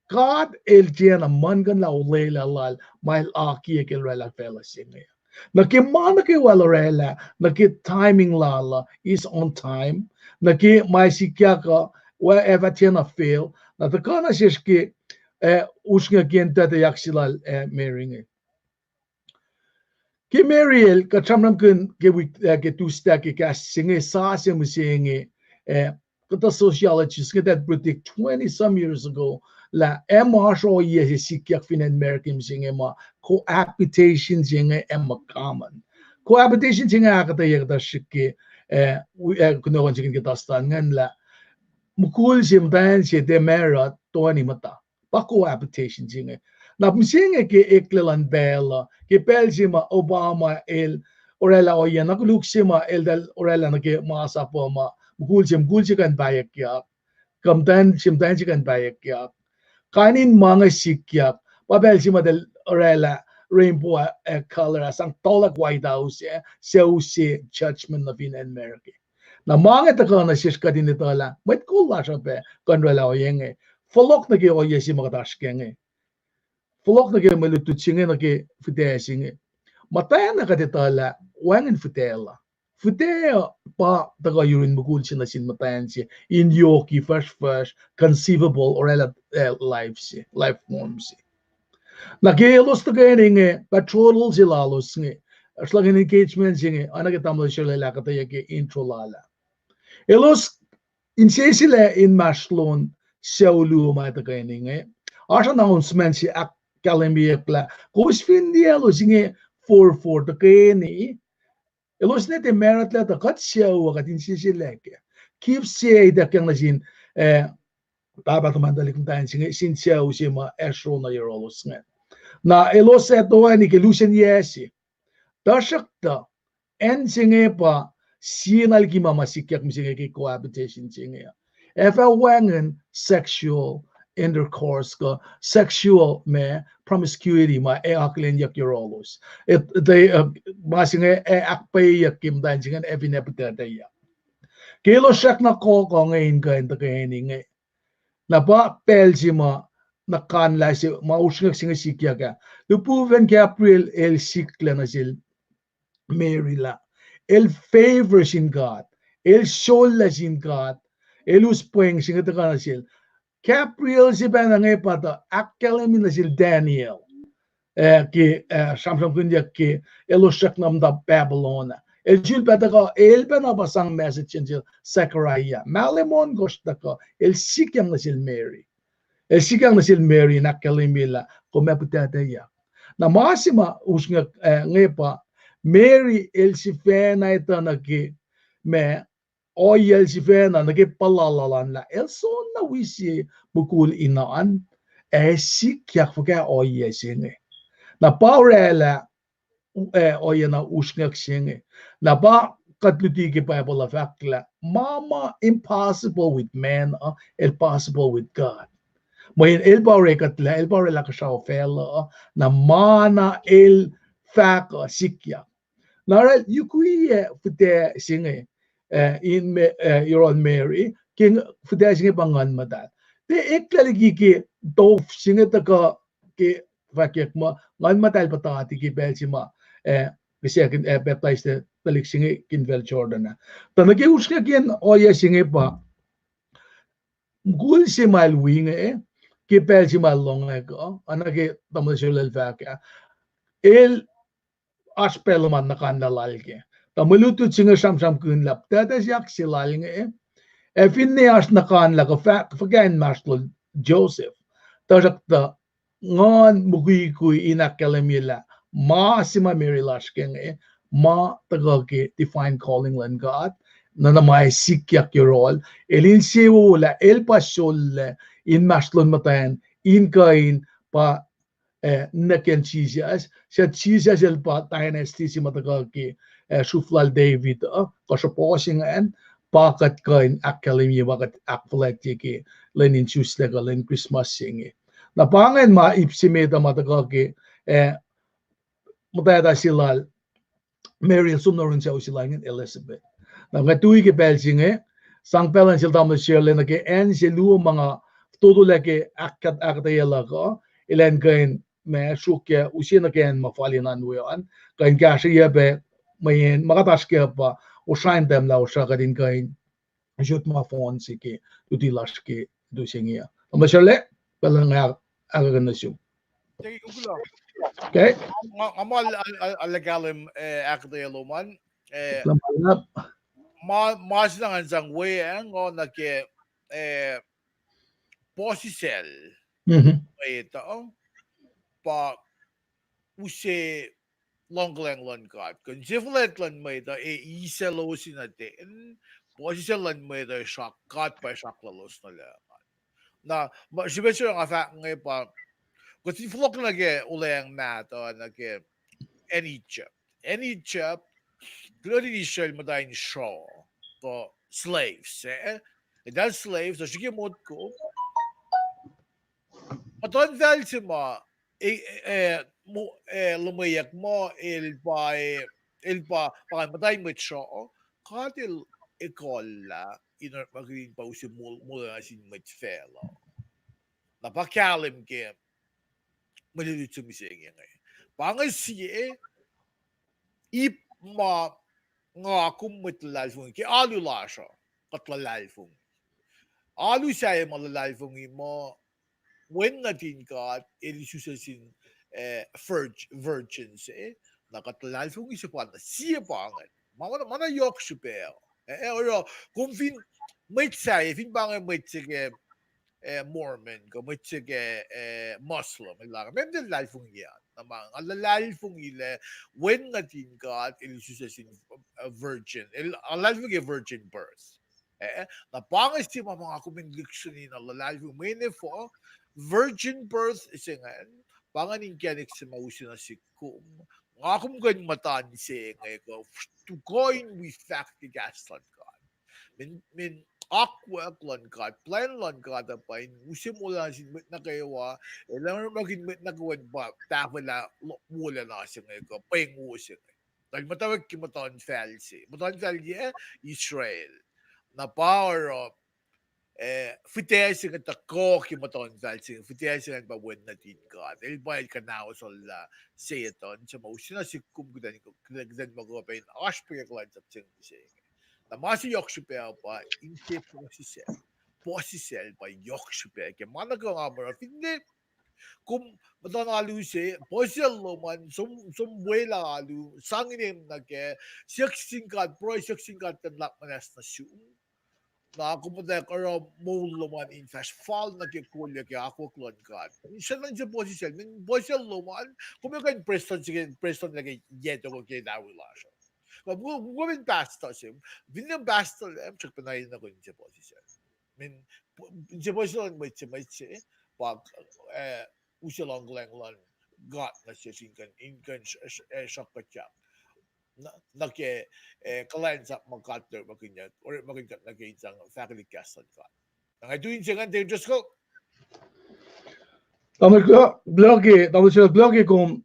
God el tiacna muhlkuhnlah olwelah lal ma el akiyac ke el orwaclah facluh se inge. Nuh ke ma nuh kwewa el orwaclah, nuh ke timing lal uh, is on time. Nuh ke ma sikyak uh, ac fah tiacna fail. Na tuhkuh nuh sesr ke, eh, usrnguck in tuhtwacack se lal, eh, Mary inge. Ke Mary el, kuht sramsramkihn ke wik, eh, ke Tuesday ke kahs se inge, sasuc mihsenge, eh, kuhtuh sociologists inge that predict twenty some years ago lah ac ma oasr ohiyac se sikyak fin acn America mihsenge ma cohabitation se inge ac ma common. Cohabitation se inge ahkuhtweyac kuhtuh srihk ke, eh, kunohkohn se inge ke Tustan ingacn lah mukul se, muhtwacn se, tiac married, toeni muhta. Pa cohabitation se inge. Na mihsenge ke eklac luhn pacl uh, ke pacl se ma Obama el orwaclah ohiyac na koluk se ma eltahl orwaclah nuh ke masap uh ma mukul se, mukul se kuh in pahyuckyak, kuh muhtwacn se, muhtwacn se kuh in pahyuckyak. Kain in ma inge sikyak, pa pacl se ma eltahl orwaclah rainbow, eh, color ah sang tolak White House ah, sucu se judgment nuh fin acn America. Na ma inge tuhkuh nuh sesr kuht in etuh lah mwet kol lasr uh pac kuh in orwaclah ohiyac inge. Fohlohk nuh ke ohiyac se ma kuht oasr kac inge. Fohlohk nuh ke mwe lutlut se inge, nuh ke fihtac se inge. Muhtwacn ah kuht etuh lah wacngihn fihtac la. Fihtac uh pa tuhkuh yurin mukul se nuh sin muhtwacn se in yoki, fahsrfahsr, conceivable, orwaclah, eh, life se, life form se. Na ke elos tuhkweni inge, betrothal se lalos inge, oasr luhk in engagement se inge, oacna ke tamuhlwel Sherlel ahkuhtweyac ke intro lal ah. Elos inseselac inmahsrlon sucu luo ma tuhkweni inge. Oasr announcement se ahkkahlwemyeyuck lah kowos fin liye elos inge forfor tuhkweni, elos ne tiac married lah tuh kuht sucu uh kuht inseselac kac. Gift se ituckyang nuh sin, eh, pahpah tuhmwacn tuhlihk muhtwacn se inge sin sucu se ma ac sro nuh yohrohlos ingacn. Na elos ac toeni ke lusen yac se. Tuhsruhktuh, acn se inge pa sie na liki ma ma sikyak mihsenge ke cohabitation se inge. Ac fah wacngihn sexual intercourse kuh sexual ma promiscuity ma ac akihlenyuck yohrohlos. Ac, uh, ma se inge ac ahkpwacyeyuck ke muhtwacn se inge ac fin ac puhtahtacyak. Ke elos srackna kohkoh inge in kuh in tuhkweni inge, na pa pacl se ma na kanlah se ma usrnguck se inge sikyak ah. Lihpufacn Gabriel el siklac nuh sel Mary lah el favor sin God, el sollac sin God, el us pweng se inge tuhkuh nuh sel. Gabriel se pacna inge pa tuh ahkkahlwemye nuh sel Daniel, eh, ke, eh, sramsramkihnyuck ke elos srackna muhta Babylon ah. El sulpac tuhkuh, el pacna pa sang message in sel Zechariah. Mahlwem ohnkohsr tuhkuh, el sikyang nuh sel Mary. El sikyang nuh sel Mary in ahkkahlwemye lah kom ac puhtahtacyak. Na ma se ma usrnguck, eh, inge pa Mary el sifacna etuh nuh ke ma ohiyac el sifacna nuh ke puhla lal an lah el soenna wi sie mukul in an, ac sikyak fuhkah ohiyac se inge. Na pa orwaclah eh, ohiyac na usrnguck se inge. Na pa kuht luti ke Bible uh fahk lah ma ma impossible with man uh, el possible with God. Mweyen el pa orekuhtlac, el pa orekuhtlac kuhsrao facluh uh, na ma na el fahk uh sikyak. Na oruh yukwiyac fihtac se inge, eh, in, eh, yohrohl Mary, ke fihtac se inge pa Nguhn Muhtahl. Tiac eklac liki ke tof se inge tuhkuh ke fahkwack muh Nguhn Muhtahl puhtati ke pacl se ma, eh, kihsac, eh, pacptais tuhlihk se inge ke infacl Jordan ah. Tuh nuh ke usrnguckiyacn ohiyac se inge pa, mukul se ma el wi inge, ke pacl se ma el lohngak uh, oacna ke tamuhlwel se lal fahk ah, el oasr pacl ma nuhkanlah lal kac. Tuh mwe lutlut se inge sramsramkihn lah pactuhsyak se lal inge, ac finne oasr nuhkanlah kuh fuhkah inmahsrlol Joseph, tuhsruhktuh Nguhn mukwikwi in ahkkahlwemye lah ma se ma Mary lasr ke inge, ma tuhkuh ke divine calling luhn God, na na ma sikyak yohrohl, el insewowo lah el pa sollac inmahsrlon muhtwacn in kuh in pa, eh, nuh ke Jisus, suc Jisus el pa dynasty se ma tuhkuh ke, eh, sruf lal David uh, kuh srihpac se ingacn, pa kuht kuh in ahkkahlwemye, pa kuht ahkfuhlwactye ke lwen in Isuslac kuh lwen Christmas se inge. Na pa ingacn ma ip se met uh ma tuhkuh ke, eh, muhtwacta se lal Mary el som nuh yurin sucu se lal ingacn Elizabeth. Na nga tui ke pacl se inge, sang pacl an sel tamuhlwel Shirley nuh ke acn se luo ma nga fototolac ke ahk-, ahkuhtweyac luhk uh, elan kuh in ma sruokyac use nuh ke acn ma fal in an we an, kuh in kahsrweyuc pac mweyen ma kuht oasr kac pa osra in tahmlah osra kuht in kuh in usot ma fohn se ke luti lasr ke lutu se inge uh. Tamuhlwel Shirley, pacl an nga ahkkahlwemye nuh sum. Okay. Nga, nga ma, a, a, a, kahlwem, eh, ahkuhtweyac lom an, eh, ma, ma se na ngan sang weacng uh nuh ke, eh, puhsisacl mwet uh, pa use luhngkuhlwacng luhn God. Kuh inse fuhlwact luhn mwet uh, e, eisaclos in attend, puhsisacl luhn mwet uh, srak, God pa sraklalos nuh lucng an. Na, ma, srihpac se nga fahk inge pa, kuht fin fohlohk nuh ke olweacng mahtuh, nuh ke acn Egypt. Acn Egypt, kulotin Israel muhta in sruoh, kuh slaves, eh? Eltahl slaves, tuh srihke motko muhtuhnfacl se ma, eh, eh, mo-, eh, luhmweyuck muh el pa, eh, el pa, pa muhta in mwet sruoh, God el ekuhllah in orekmakihn pa use mol-, moul na sin mwet facluh. Na pa kahlwem ke mwe lutlut se mihsenge inge. Pa inge sie, ip ma nga kom mwet luhlahlfongi ke alu lasr uh, kuht luhlahlfongi. Alu sahyac ma luhlahlfongi muh Wen nuhtin God el isuslac sin, eh, virg-, virgin se, na kuht luhlahlfongi se pa na sie pa inge. Ma, ma, ma na yohk srihpac. Eh, eh, oruh, kom fin mwet sahyac, fin pa inge mwet se ke, eh, Mormon, kuh mwet se ke, eh, Muslim, el lah, meac kuht luhlahlfongi an. Na ma, nga luhlahlfongi lah Wen nuhtin God el isuslac sin, eh, virgin. El, nga luhlahlfongi virgin birth. Eh, na pa inge se ma ma nga kom in lihksreni na luhlahlfongi mweyen efuh, virgin birth se ingacn, pa ingacn inkacnek se ma use nuh sihk kom. Nga kom kuh in muhta in se inge kuh, tu kuh in wi fahk ke kahs luhn God. Min, min akwuck luhn God, plwacn luhn God uh pa in use moul na sin mwet nuh kwewa, el orekmakihn mwet nuh kwewa in pa tahfwelah lo-, wolacna se inge kuh pweng wo se inge. Tuh el muhtwacwacack ke muhtuhnfacl se. Muhtuhnfacl yac? Israel. Na pa oruh, eh, fihtac se inge tuhkuh ke muhtuhnfacl se inge, fihtac se ingacn pa Wen nuhtin God. El pa el kuhnahosellah Setuhn, se ma use na sihk kom kuht in, kuht in, kuht in muh kuh pac in oasr pwacye kuhlwacnsap se inge mihsenge. Na ma se yohk srihpac pa inse puhsisacl. Puhsisacl pa yohk srihpac ke ma nuh kwewa nga oruh finne kom muhtuhn alu se, puhsisacl lom an, som, som welah alu, sang inem nuh kac, siyuck sin God, pruhe, siyuck sin God tuh nuhnak muhnahs nuh sum. Na kom muhtwacwacack oruh moul lom an in fahsr fal nuh ke kolyuck ke akwuck luhn God. Sacn inse puhsisacl, min puhsisacl lom an, kom kuh in prestuhn se ke, prestuhn nuh ke yac toko ke tari lasr uh. Kom, kom in pastor se, finne pastor lah, srackpacna enenuh kom in inse puhsisacl. Min, inse puhsisacl luhn mwet se, mwet se, pa, eh, use luhngkuhlwacng luhn God nuh sesr in kuh in, in kuh in sruhk kuhtyak nuh ke, eh, kuhlwacnsap ma God el orekmakihnyuck, orekmakihn kuht nuh ke in sang fahkwelihk kahs luhn God. Na nga tu in se ngan te just go. Tamuhlwel, kuloh ke, tamuhlwel, kuloh ke kom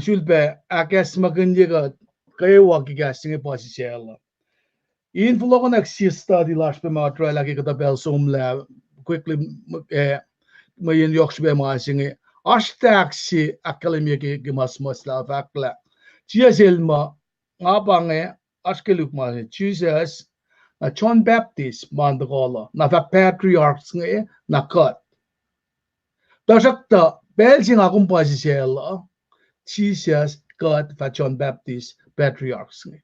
sulpac ahkacsmakihnye kuht kwewa ke kahs inge puhsisacl uh. In fohlohkohnak sie study lasr pac ma oraclah ke kuhtuh pacl somlah, quickly, eh, mweyen yohk srihpac ma se inge. Oasr tahk se ahkkahlwemye ke, ke ma suhmuhslah fahk lah Jisus el muh, nga pa inge, oasr ke Luke ma se, Jisus, na John Baptist ma in tuhkuh uh, na fahk patriarchs inge, na kuht. Tuhsruhktuh pacl se nga kom puhsisacl uh, Jisus, kuht, fah John Baptist, patriarchs inge.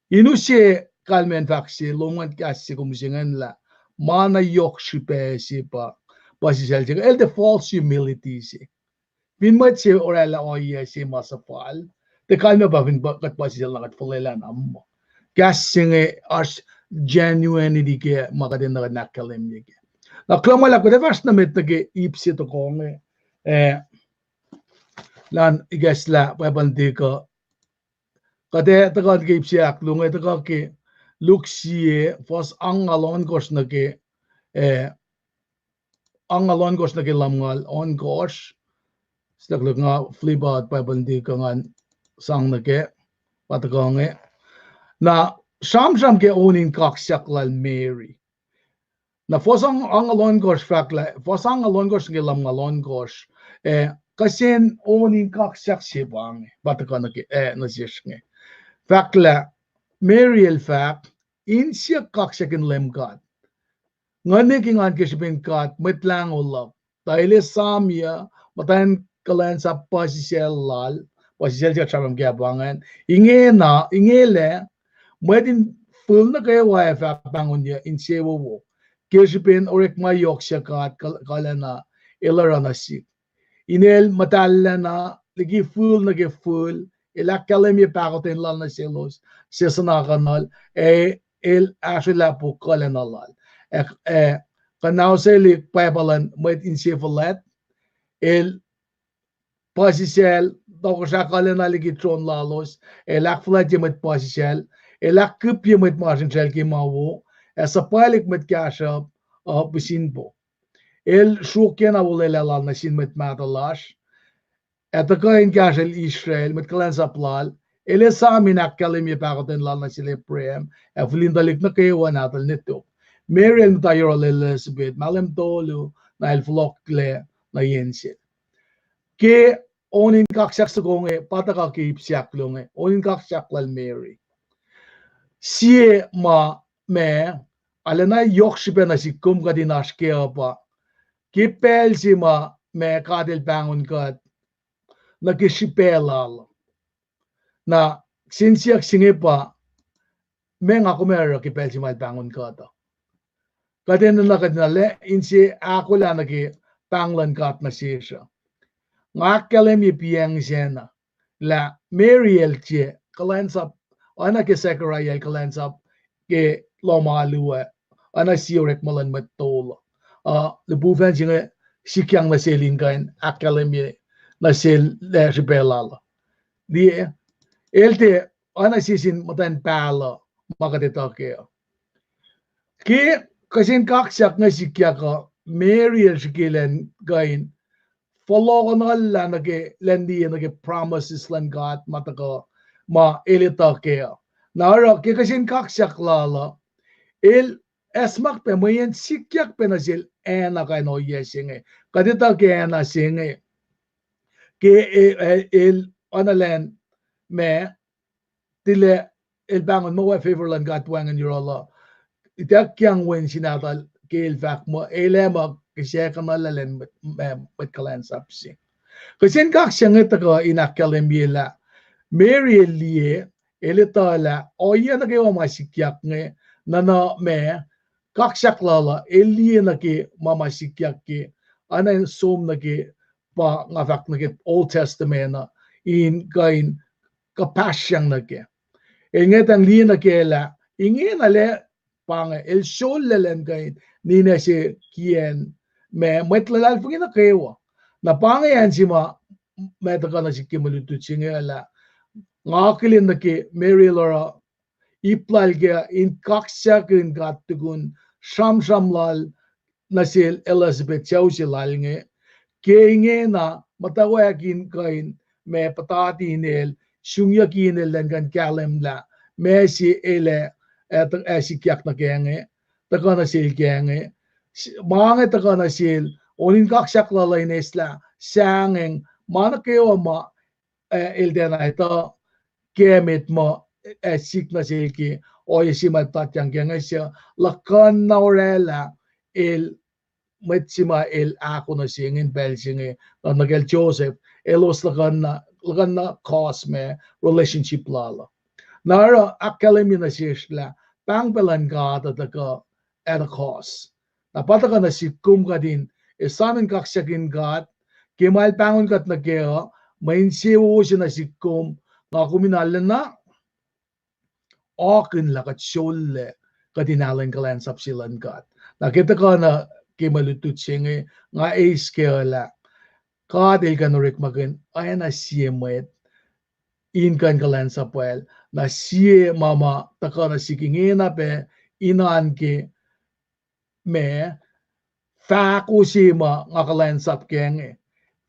In use kalmacn fahk se, lohm an kahs se kom use ingacn lah, ma na yohk srihpac se pa puhsisacl se, el tiac false humility se. Fin mwet se oraclah ohiyac se ma suhfal, tiac kalmac pa fin kuht puhsisacl na kuht fuhlwelah na muh kahs se inge oasr genuinity ke ma kuht enenuh in ahkkahlwemye ke. Na kuloh ma luhlahp, kuht ac fahsr nuh met nuh ke ip se tohkoh inge, eh, lan ikacslah Bible in tuhkuh. Kuht ac tuhkuh nuh ke ip se ahkluo inge, tuhkuh ke Luke sie, fuhs angngaul ohnkohsr nuh ke, eh, angngaul ohnkohsr nuh ke lumngaul ohnkohsr. Siyuck Luke, nga flip out Bible in tuhkuh ngan sang nuh ke, pa tuhkuh inge. Na sramsram ke on in kaksak lal Mary. Na fuhs angngaul ohnkohsr fahk lah, fuhs angngaul ohnkohsr nuh ke lumngaul ohnkohsr, eh, kihsen on in kaksak se pa inge, pa tuhkuh nuh ke, eh, nuh sesr inge. Fahk lah Mary el fahk, insiyuck kaksak in Leum God. Nguhn ke engan ke srihpen God Mwet Lahngo luhk, tuh El ac esamyuc muhtwacn kuhlwacnsap puhsisacl lal, puhsisacl se kuht sramsram ke pa ingacn, ingena, ingelac, mwet in fihl nuh kwewa ac fah pahngonyuc insewowo ke srihpen orekma yohk suc God kal-, kalacna El oruh nuh sihk. In El muhtahllacna liki fihl nuh ke fihl, El ahkkahlwemye pahkotwen lal nuh selos suc suhnakuhnuhl, ac El ahsrwelah po kuhlacna lal. Ac, ac kuhnauselik pwacpa luhn mwet insefuhlwact, El puhsisacl, tohkohsrah kuhlacna liki tron lalos, El ahkfuhlwactye mwet puhsisacl, El ahkkipye mwet masrinsracl ke ma wo, ac suhpwaclihk mwet kahsruhp uh pihsinpo. El sruokyacna olwelah lal nuh sin mwet mahtuh lasr, ac tuhkuh in kahsrwel Israel, mwet kuhlwacnsap lal, El ac esam in ahkkahlwemye pahkotwen lal nuh sel Abraham, ac fihlin tuhlihk nuh kwewa nahtuhl nwe tok. Mary el muhta yohrohl Elizabeth, mahlwem tolu, na el fohlohklac nuh yen sel. Ke on in kaksak soko inge, pa tuhkuh ke ip se ahkluo inge, on in kaksak lal Mary. Sie ma, ma, arulacna yohk srihpac nuh sihk kom kuht in oasr kac uh pa, ke pacl se ma, ma God El pahngon kuht nuh ke srihpac lal. Na, kihsen siyuck se inge pa, ma nga kom ac oruh ke pacl se ma El pahngon kuht uh. Kuht enenuh kuht in lac inse ahkolah nuh ke pahng luhn God nuh sesr uh. Nga ahkkahlwemye piacng sacna lah Mary el tiac kuhlwacnsap, oacna ke Zechariah el kuhlwacnsap ke lohm alu ah, oacna sie orekma luhn mwet tol uh. Uh, lihpufacn se inge sikyang nuh sel in kuh in ahkkahlwemye nuh sel lah srihpac lal uh. Liye, el tiac, oacna sie sin muhtwacn pahluh ma kuht etuh kac uh. Ke kihsen kaksak inge sikyak uh, Mary el srihke elan kuh in fohlohkohnlah nuh ke, elan liye nuh ke promises luhn God ma tuhkuh, ma el etuh kac uh. Na oruh ke kihsen kaksak lal uh, el acsmak pac mweyen sikyak pac nuh sel Anna kain ohiyac se inge. Kuht etuh ke Anna se inge, ke e-, e-, el oacna elan ma, tilac el pahngon muh wacngihn favor luhn God wacngihn yohrohl uh, ituckyang wen se nahtuhl ke el fahk muh el ac muh kihsackuhnlah elan mwet, mwet, mwet kuhlwacnsap se. Kihsen kaksak inge tuhkuh in ahkkahlwemye lah Mary el liye, el etuh lah ohiyac nuh kwewa ma sikyak inge, nuhna ma, kaksak lal uh, el liye nuh ke ma ma sikyak ke, oacna in som nuh ke, pa nga fahk nuh ke Old Testament uh, in kuh in kuhpahsryang nuh kac. El ngwetacng liye nuh kac lah ingena lac, pa inge, el sollac elan kuh in ninac se kiyacn ma mwet luhlahlfongi nuh kwewa. Na pa inge acn se ma ma tuhkuh nuh sihk ke mwe lutlut se inge lah nga akihlen nuh ke Mary el oruh ip lal ke in kaksakihn God tukun sramsram lal nuh sel Elizabeth, sucu se lal inge. Ke ingena muhtwacwacack in kuh in ma puhtati inel, sungyucki inel elan kuh in kahlwem lah ma se el ac, ac sikyak nuh kac inge, tuhkuh nuh sel kac inge. Ma inge tuhkuh nuh sel, on in kaksak lal uh in eslah sahngweng ma nuh kwewa ma, ah, el tiacna etuh kac met muh, ah, sik nuh sel ke ohiyac se ma el puhtatyang kac inge, suc luhkuhnna orwaclah el, mwet se ma el ahko nuh se inge in pacl se inge, na nuh kacl Joseph, elos luhkuhnna, luhkuhnna cause ma relationship lal uh. Na oruh ahkkahlwemye nuh sesr lah pahng pac luhn God uh tuhkuh at a cost. Na pa tuhkuh nuh sihk kom kuht in esam in kaksakihn God ke ma el pahngon kuht nuh kac uh, mwe insewowo se nuh sihk kom, nga kom in arulacna akihlen lah kuht sollac, kuht in alu in kuhlwacnsap se luhn God. Na ke tuhkuh nuh ke mwe lutlut se inge, nga eis kac lah God el kuh in orekmakihn oacna sie mwet in kuh in kuhlwacnsapwacl, na sie ma ma tuhkuh nuh sihk ingena pac in oan ke ma fahko se ma nga kuhlwacnsap kac inge.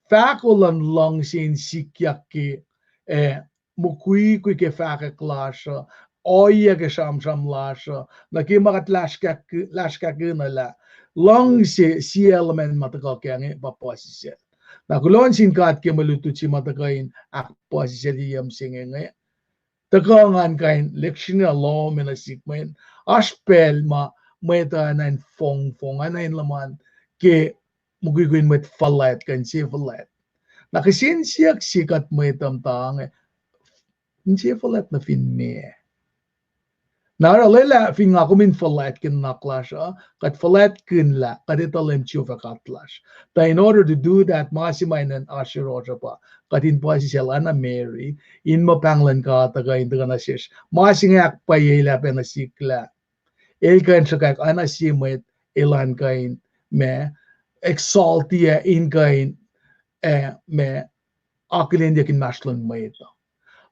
Fahko luhn luhngse in sikyak ke, ah, mukwikwi ke fahkwack lasr uh, ohiyac ke sramsram lasr uh, nuh ke ma kuht lasr kahk-, lasr kahkihn uh lah luhngse sie element ma tuhkuh kac inge pa puhsisacl. Na kuloh nuh sin God ke mwe lutlut se ma tuhkuh in ahkpuhsisaclye yam se inge inge. Tuhkuh ngan kuh in lihksreni lohm nuh sihk mweyen oasr pacl ma mwet uh enenuh in fongfong, enenuh in luhman ke mukwikwi in mwet fuhlwact kuh inse fuhlwact. Na kihsen siyuck se kuht mwet uh muhta inge, inse fuhlwact nuh fin meac? Na oruh lwelah fin nga kom in fuhlwact ke nuhnak lasr uh, kuht fuhlwactkihn lah kuht etuh Leum Jehovah God lasr. Tuh in order to do that, ma se ma enenuh oasr yohrohsr uh pa kuht in puhsisacl oacna Mary, in muh pahng luhn God uh kuh in tuhkuh nuh sesr. Ma se inge ahkpwacyelah pac nuh sihk lah el kuh in sruhkwack oacna sie mwet elan kuh in ma exalt-i ac in kuh in, ah, ma akihlenyuck inmahsrlon mwet uh.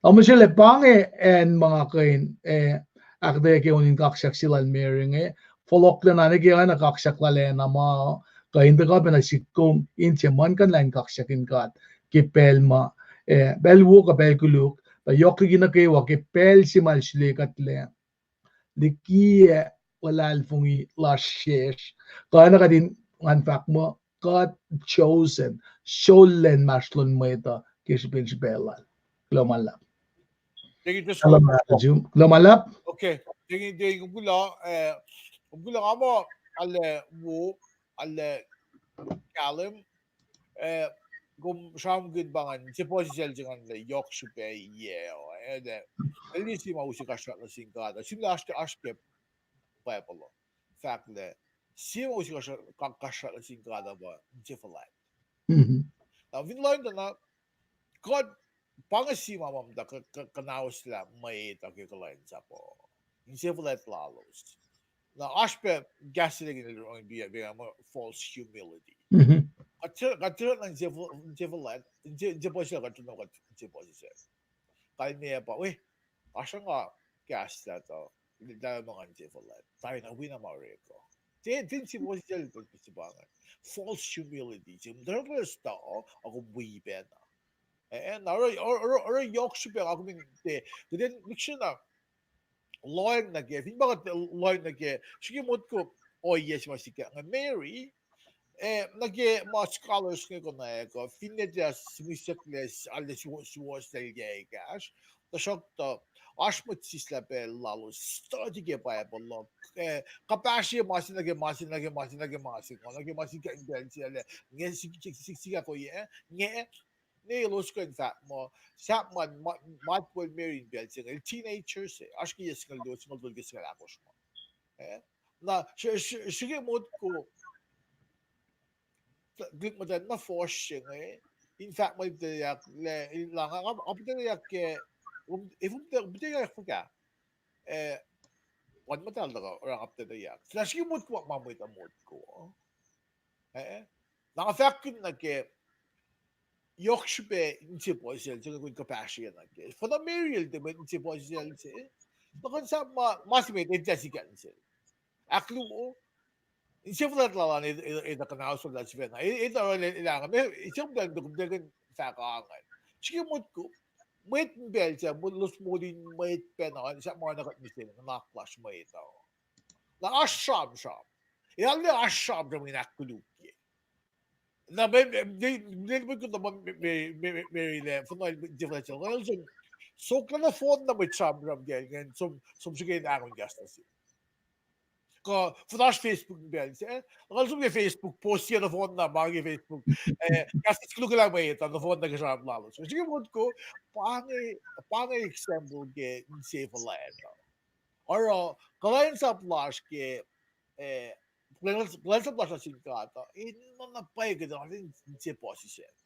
Na mihsrlac pa inge acn ma nga kuh in, ah, ahkuhtweyac ke on in kaksak se lal Mary inge, fohlohklac na nuh ke oacna kaksak lal Anna ma, kuh in tuhkuh pac nuh sihk kom in tiac muhlkuhnlah in kaksakihn God ke pacl ma, ah, pacl wo kuh pacl koluk, tuh yohk liki nuh kwewa ke pacl se ma el sulekuhtlac liki, ah, luhlahlfongi lasr sesr, kuh na kuht in ngan fahk muh God chosen, sollac inmahsrlon mwet uh ke srihpen srihpac lal. Kuloh ma luhlahp. Thank you, just kuloh ma luhlahp. Okay, thank you, thank you. Kuloh, eh, kuloh nga muh, ale wo, ale kahlwem, eh, kom sramsramkihn pa ngan, se puhsisacl se ngan lah yohk srihpac yac, eh, the, el se ma use kasrkuhsrak nuh sin God, sihmlac oasr ke, oasr ke Bible uh fahk lah sie ma use kasrkuhsrak nuh sin God uh pa inse fuhlwact. Na fin lohng tuh na, kuht, pa inge sie ma ma muhta kuh, kuh, kuhnahoslah mwet uh ke kuhlwacnsap uh, inse fuhlwact lalos. Na oasr pac kahs se liki na oruh pa, pa muh false humility. Kuht, kuht tiac na inse fuhlwact, inse, inse puhsisacl, kuht tiac na kuht inse puhsisacl. Kalmeyac pa, we, oasr nga kahslah tuh, tuh ma ngan inse fuhlwact, tari na wi na ma orek uh. Tiac, tiac inse puhsisacl, pa inge false humility se, muhtwacwacack sta, a kom wi pacna. Eh, na oruh, oruh, oruh yohk srihpac nga kom in tiac, kuht in make sure na lohacng nuh ke, fin pa kuht lohacng nuh ke, srihke motko ohiyac se ma sikyak inge Mary, eh, nuh ke ma scholars inge konwacack uh, finne tiac sihmihsyucklac, ale suwohs, suwohs lal yac ekahsr, tuhsruhktuh oasr mwet sislah pacl lalos study ke Bible uh, eh, kuhpahsrye ma se nuh ke ma se, nuh ke ma se, nuh ke ma se, nuh ke ma se ke pacl se, ale, nge sik-, sik-, sik-, sikyak ohiyac, nge, ne elos kuh in fahk muh, sahp ma, ma, matwacl Mary in pacl se inge, el teenager se, oasr ke yac singucul luo, singucul tolu ke singucul ahkosr ma. Eh? Na, srihke motko, tuhlihk muhtwacn na fuhsr se inge, in fahk muh el puteyuck, lah, nga, nga puteyuck ke, um, efuh puteyuck fuhkah? Eh, wan muhtahl tuhkuh oruh nga puteyuck. Na srihke motko ma, ma mwet uh motko. Eh? Na nga fahkkihn nuh ke yohk srihpac inse puhsisacl se inge kuht kuhpahsryeyuck nuh ke. Fuhnuh Mary el tiac mwet inse puhsisacl se. Tuhkuh sahp ma, ma se met, el tiac sikyak sel. Ahkluo, inse fuhlwact lal an, el, el, el tuhkuh na oswaclah sifacna. El, el tuh oruh el, el, el, inse fuhlwact lal an, kom tiac kuh in fahk angan. Srihke motko, mwet in pacl se, mwet los molin mwet pacna, sahp ma na kuht mihsenge, nuhnak lasr mwet uh. Na oasr sramsram. El arlac oasr sramsram in ahkkolukye. Na me, me, me, me, me, me, me, me, Mary lah, fuhnuh, fuhnuh, el som, sokla nohfohn na mwet sramsram ke, ingacn som, som srihke in ahkon kahs nuh sel. Kuh fuhnuh oasr Facebook in pacl se, nga som ke Facebook, post se nohfohn na, ma ke Facebook, eh, kahs nuh sel koluk lah mwet uh, nohfohn na ke sramsram lalos. Srihke motko, pa inge, pa inge example ke inse fuhlwact uh. Oruh, kuhlwacnsap lasr ke, eh, kuhlwacnsap lasr nuh sin God uh, enenuh na pwacye kuht in inse puhsisacl.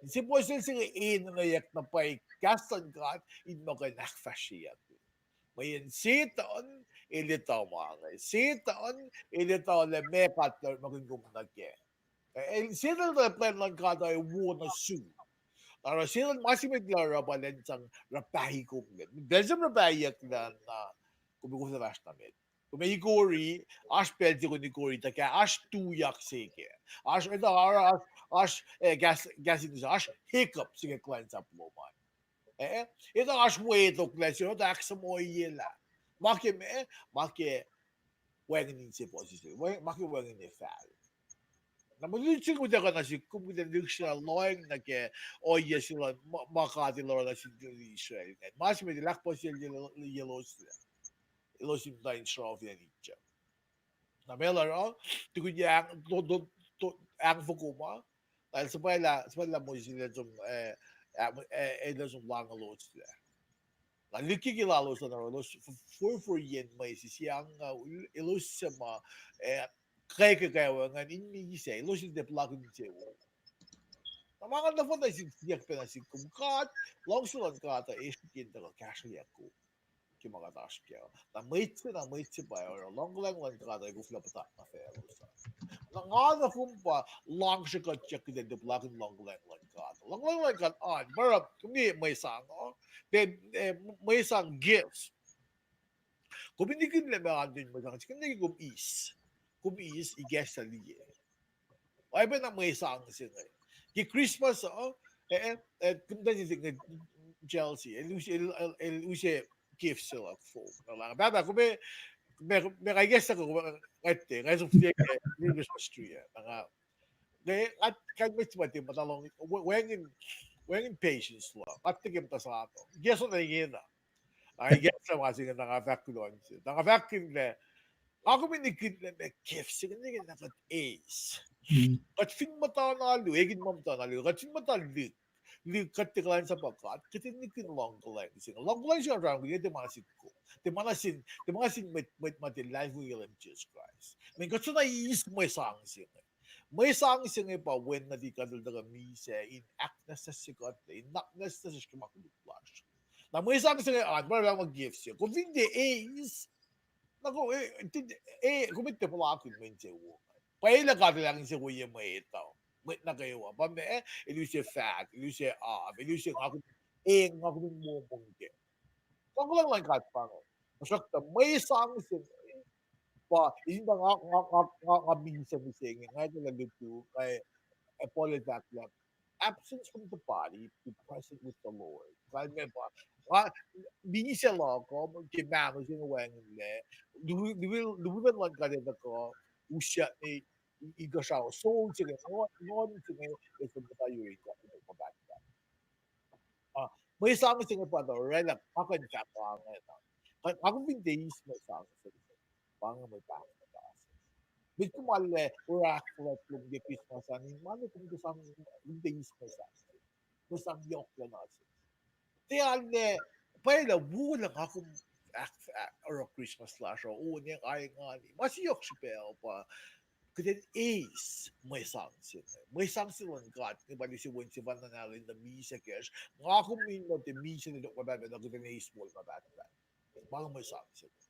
Inse puhsisacl se inge enenweyuck na pwacye kahs luhn God in muh kuh in ahkfahsryeyuck. Mweyen Setuhn el etuh ma inge. Setuhn el etuh lah meac God el orekmakihn kom nuh kac. El, Setuhn el etuh lah plwacn luhn God uh ac wo nuh sum. Na oruh Setuhn ma se met el oruh pa elan sang ruhpahi kom lac. Pacl se ma ruhpahiyucklah na, kom ac koflah fahsr nuh met. Kom ac ikori, oasr pacl se kom ikori, tuhkah oasr tuyak se kac. Oasr, etuh, oasr, oasr, eh, kahs, kahs in, oasr hiccup se ke kuhlwacnsap lom an. Eh, etuh oasr mwet oklac se, etuh ahksuhmuhyelah. Ma ke meac, ma ke wacngihn inse puhsisacl, ma ke wacngihn efahl. Na mwe lutlut se kuht ac kuh nuh sihk, kom kuht ac lihksreni lohacng nuh ke ohiyac se luhn ma, ma God el oruh nuh sin Israel ingacn. Ma se met el ahkpuhsisaclyeloslac, elos in muhta in sruoh fin acn Egypt. Na meac el oruh, tukun yac ahng, to, to, to, ahng fokoko ma, na el suhpwaclah, suhpwaclah Moses el som, eh, eh, el som lahngo eloslac. Na lihkkeke lalos an oruh elos forfor yen mwesis, yac angngaul, elos suc ma, eh, kweke kwewa ingacn in misac, elos in tiac puhlakihn insewowo. Na ma nga nohfohn na sin siyuck pacna sin kom, God, luhngse luhn God uh esrihke in tuhkuh kahsrweyuck kom ke ma kuht oasr kac. Na mwet se, na mwet se pa oruh luhngkuhlwacng luhn God uh ac koflah puhtat nuh faclos an. Na nga nohfohn pa luhngse kuht siyuck kuht in tiac puhlakihn luhngkuhlwacng luhn God. Luhngkuhlwacng luhn God an, pa oruh kom liye mwe sang uh, mwe sang gifts. Kom in nikihn lah meac oan in mwe sang se, kom in nikihn kom eis. Kom eis, ikacslah liye. Oacyacpac na mwe sang se inge. Ke Christmas uh, eh, eh, kom tuh se inge Chelsea, el use, el, el, el use gift se luhk fong. Na lah, pahpah, kom, me, me, nga ikacslah kom, nga tiac, nga som tiac ke Christmas tree ah. Na nga, nga, nga, kalmac se ma tiac muhta lohng, wacngihn, wacngihn patience luhk. Nga tiac ke muhta sano. Ikacslah na ingena. Nga ikacslah ma se inge, na nga fahk kuloh se. Na nga fahk kuloh lah, nga kom in nikihn lah meac gift se inge na kuht eis. Kuht fin muhta na luo, ekin ma muhta na luo, kuht fin muhta lihk, lihk kuht tiac kuhlwacnsapuh God, kuht in nikihn luhngkuhlwacng se inge. Luhngkuhlwacng se inge, tiac ma nuh sin kom, tiac ma nuh sin, tiac ma nuh sin mwet, mwet ma tiac luhlahlfongi ke Leum Jisus Kraist. Mweyen kuht soenna eis mwe sang se inge. Mwe sang se inge pa wen nuhtihk God El tuhkuh misac in ahknwacsnwacsye kuht, in ahknwacsnwacsye ke ma koluk lasr. Na mwe sang se inge an, pa oruh ma gift se. Kom fin tiac eis, na kom, eh, kom tiac puhlakihn mwe insewowo. Pwacye lah God El ahkinsewowoye mwet uh, mwet nuh kwewa. Pa meac, El use fahk, El use af, El use nga kom, eh, nga kom in momong kac. Luhngkuhlwacng luhn God pa inge. Tuhsruhktuh mwe sang se inge pa, in pa nga, nga, nga, nga, nga misac mihsenge, nga etuh lah lutu, nga, eh, Paul el fahk lah, absence from the body, be present with the Lord. Kalmac pa, nga, misac luhk uh ke mahno se inge wacngihnlac, luhpan luhn God El tuhkuh usyak ne inkuhsrao, soul se inge, nguhn, nguhn se inge, el som muhta yurin God, ma pahtpaht. Ah, mwe sang se inge pa tuh oraclah, nga kuh in fahk inge na, nga kom fin tiac eis mwe sang se inge, pa inge mwe pahng muhta se. Met kom arlac oruh ahkfuhlwact lom ke Christmas an, in ma ne kom tiac sang, kom tiac eis mwe sang se, mwe sang yohk lacna se. Tiac arlac, pwacye lah wo lah nga kom ahk, ahk, oruh Christmas lasr uh, o, ne nga engan. Ma se yohk srihpac uh pa, kuht in eis mwe sang se inge. Mwe sang se luhn God inge pa El use Wen sefanna Nahtuhl in tuh misac kacsr. Nga kom in muh tiac misac nuh tok ma pahtpaht, na kuht in eis moul ma pahtpaht. Pa inge mwe sang se inge.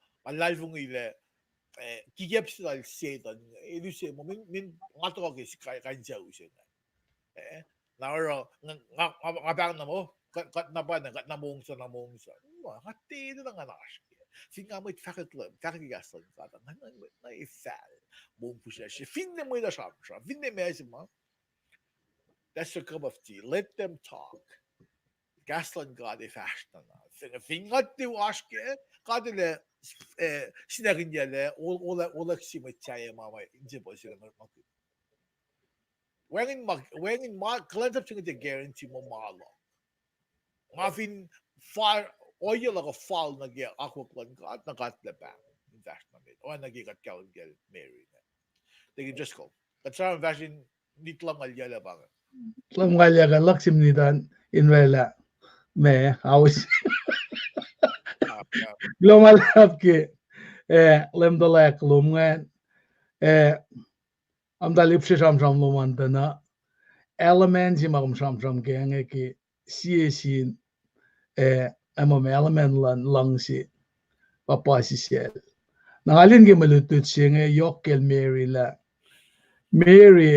nga luhlahlfongi lah, eh, kikiacp se lal Setuhn, el use muh, min, min nga tuhkuh ke kain sucu se inge. Eh, na oruh, nga, nga, nga pahng na muh, kuht, kuht na pa na, kuht na mongsa, na mongsa. Ma, nga tiac enenuh ngan oasr ke. Fin nga mwet fahkwack, fahkwack kahs luhn God, nga, nga, nga efahl, mongfihsrwacsr. Finne mwet uh sramsram, finne ma se ma, that's your cup of tea. Let them talk. Kahs luhn God ac fahsr na na. Fin, fin kuht tiac oasr ke, God el, eh, sinakihnyacl, o-, olak, olak se mwet sahyac ma, ma insepuhsr se ma, ma, wacngihn ma, wacngihn ma, kuhlwacnsap se inge tiac guarantee muh ma luhk. Nga fin fal, ohiyac luhk uh fal nuh ke akwuck luhn God, na God el pahng in fahsr nuh met. Oacna ke kuht kahlwem kacl Mary inge. They can just go. Kuht sramsram fahsr in nit lumngaul yac lah pa inge. Lumngaul yac kuh luhk sim nit an in oraclah. Ma, aus. Ah, ah. Kuloh ma luhlahp ke, eh, Leum tuhlac lom ingacn. Eh, am tuh lihpsre sramsram lom an tuh na. Element se ma kom sramsram ke inge ke sie sin, eh, element luhn luhngse, pa puhsisacl. Na nga liye ke mwe lutlut se inge yohk kacl Mary lah, Mary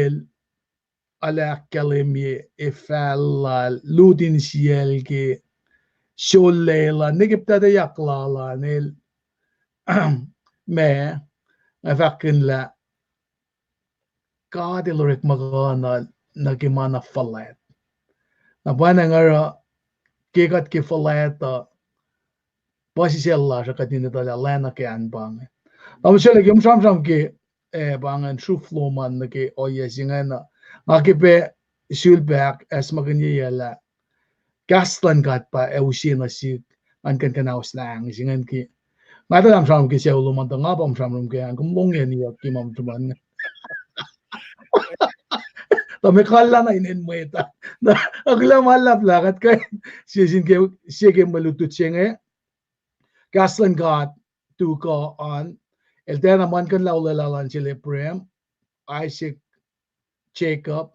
el ahkkahlwemye efahl lal, lut insiyacl ke solwelah, nwe ke ptahtuhyak lal an el, ma, nga fahkihn lah God El orekmakihnuhl nuh ke ma na fuhlwact. Na pwacnwacng oruh ke kuht ke fuhlwact uh, puhsisacl lasr uh kuht in etuh lah lana ke acn pa inge. Tamuhlwel, ke kom sramsram ke, eh, pa ingacn sruhf lom an nuh ke ohiyac se ingacn uh, nga ke pac sulpac ahkacsmakihnye lah kahs luhn God pa ac use nuh sihk, ngan kuh in kuhnahoslah se ingacn ke. Nga etuh lah sramsram ke sucu lom an, tuh nga pa sramsram ke an, kom lohng ac niyuck ke ma sruhmuhn. Tuh me kallah na inen mwet ah. Na, kuloh ma luhlahp lah kuht kuh in, sie sin ke, sie ke mwe lutlut se inge. Kahs luhn God tuhkuh an, el tiacna muhlkuhnlah olwelah lal sel Abraham, Isaac, Jacob,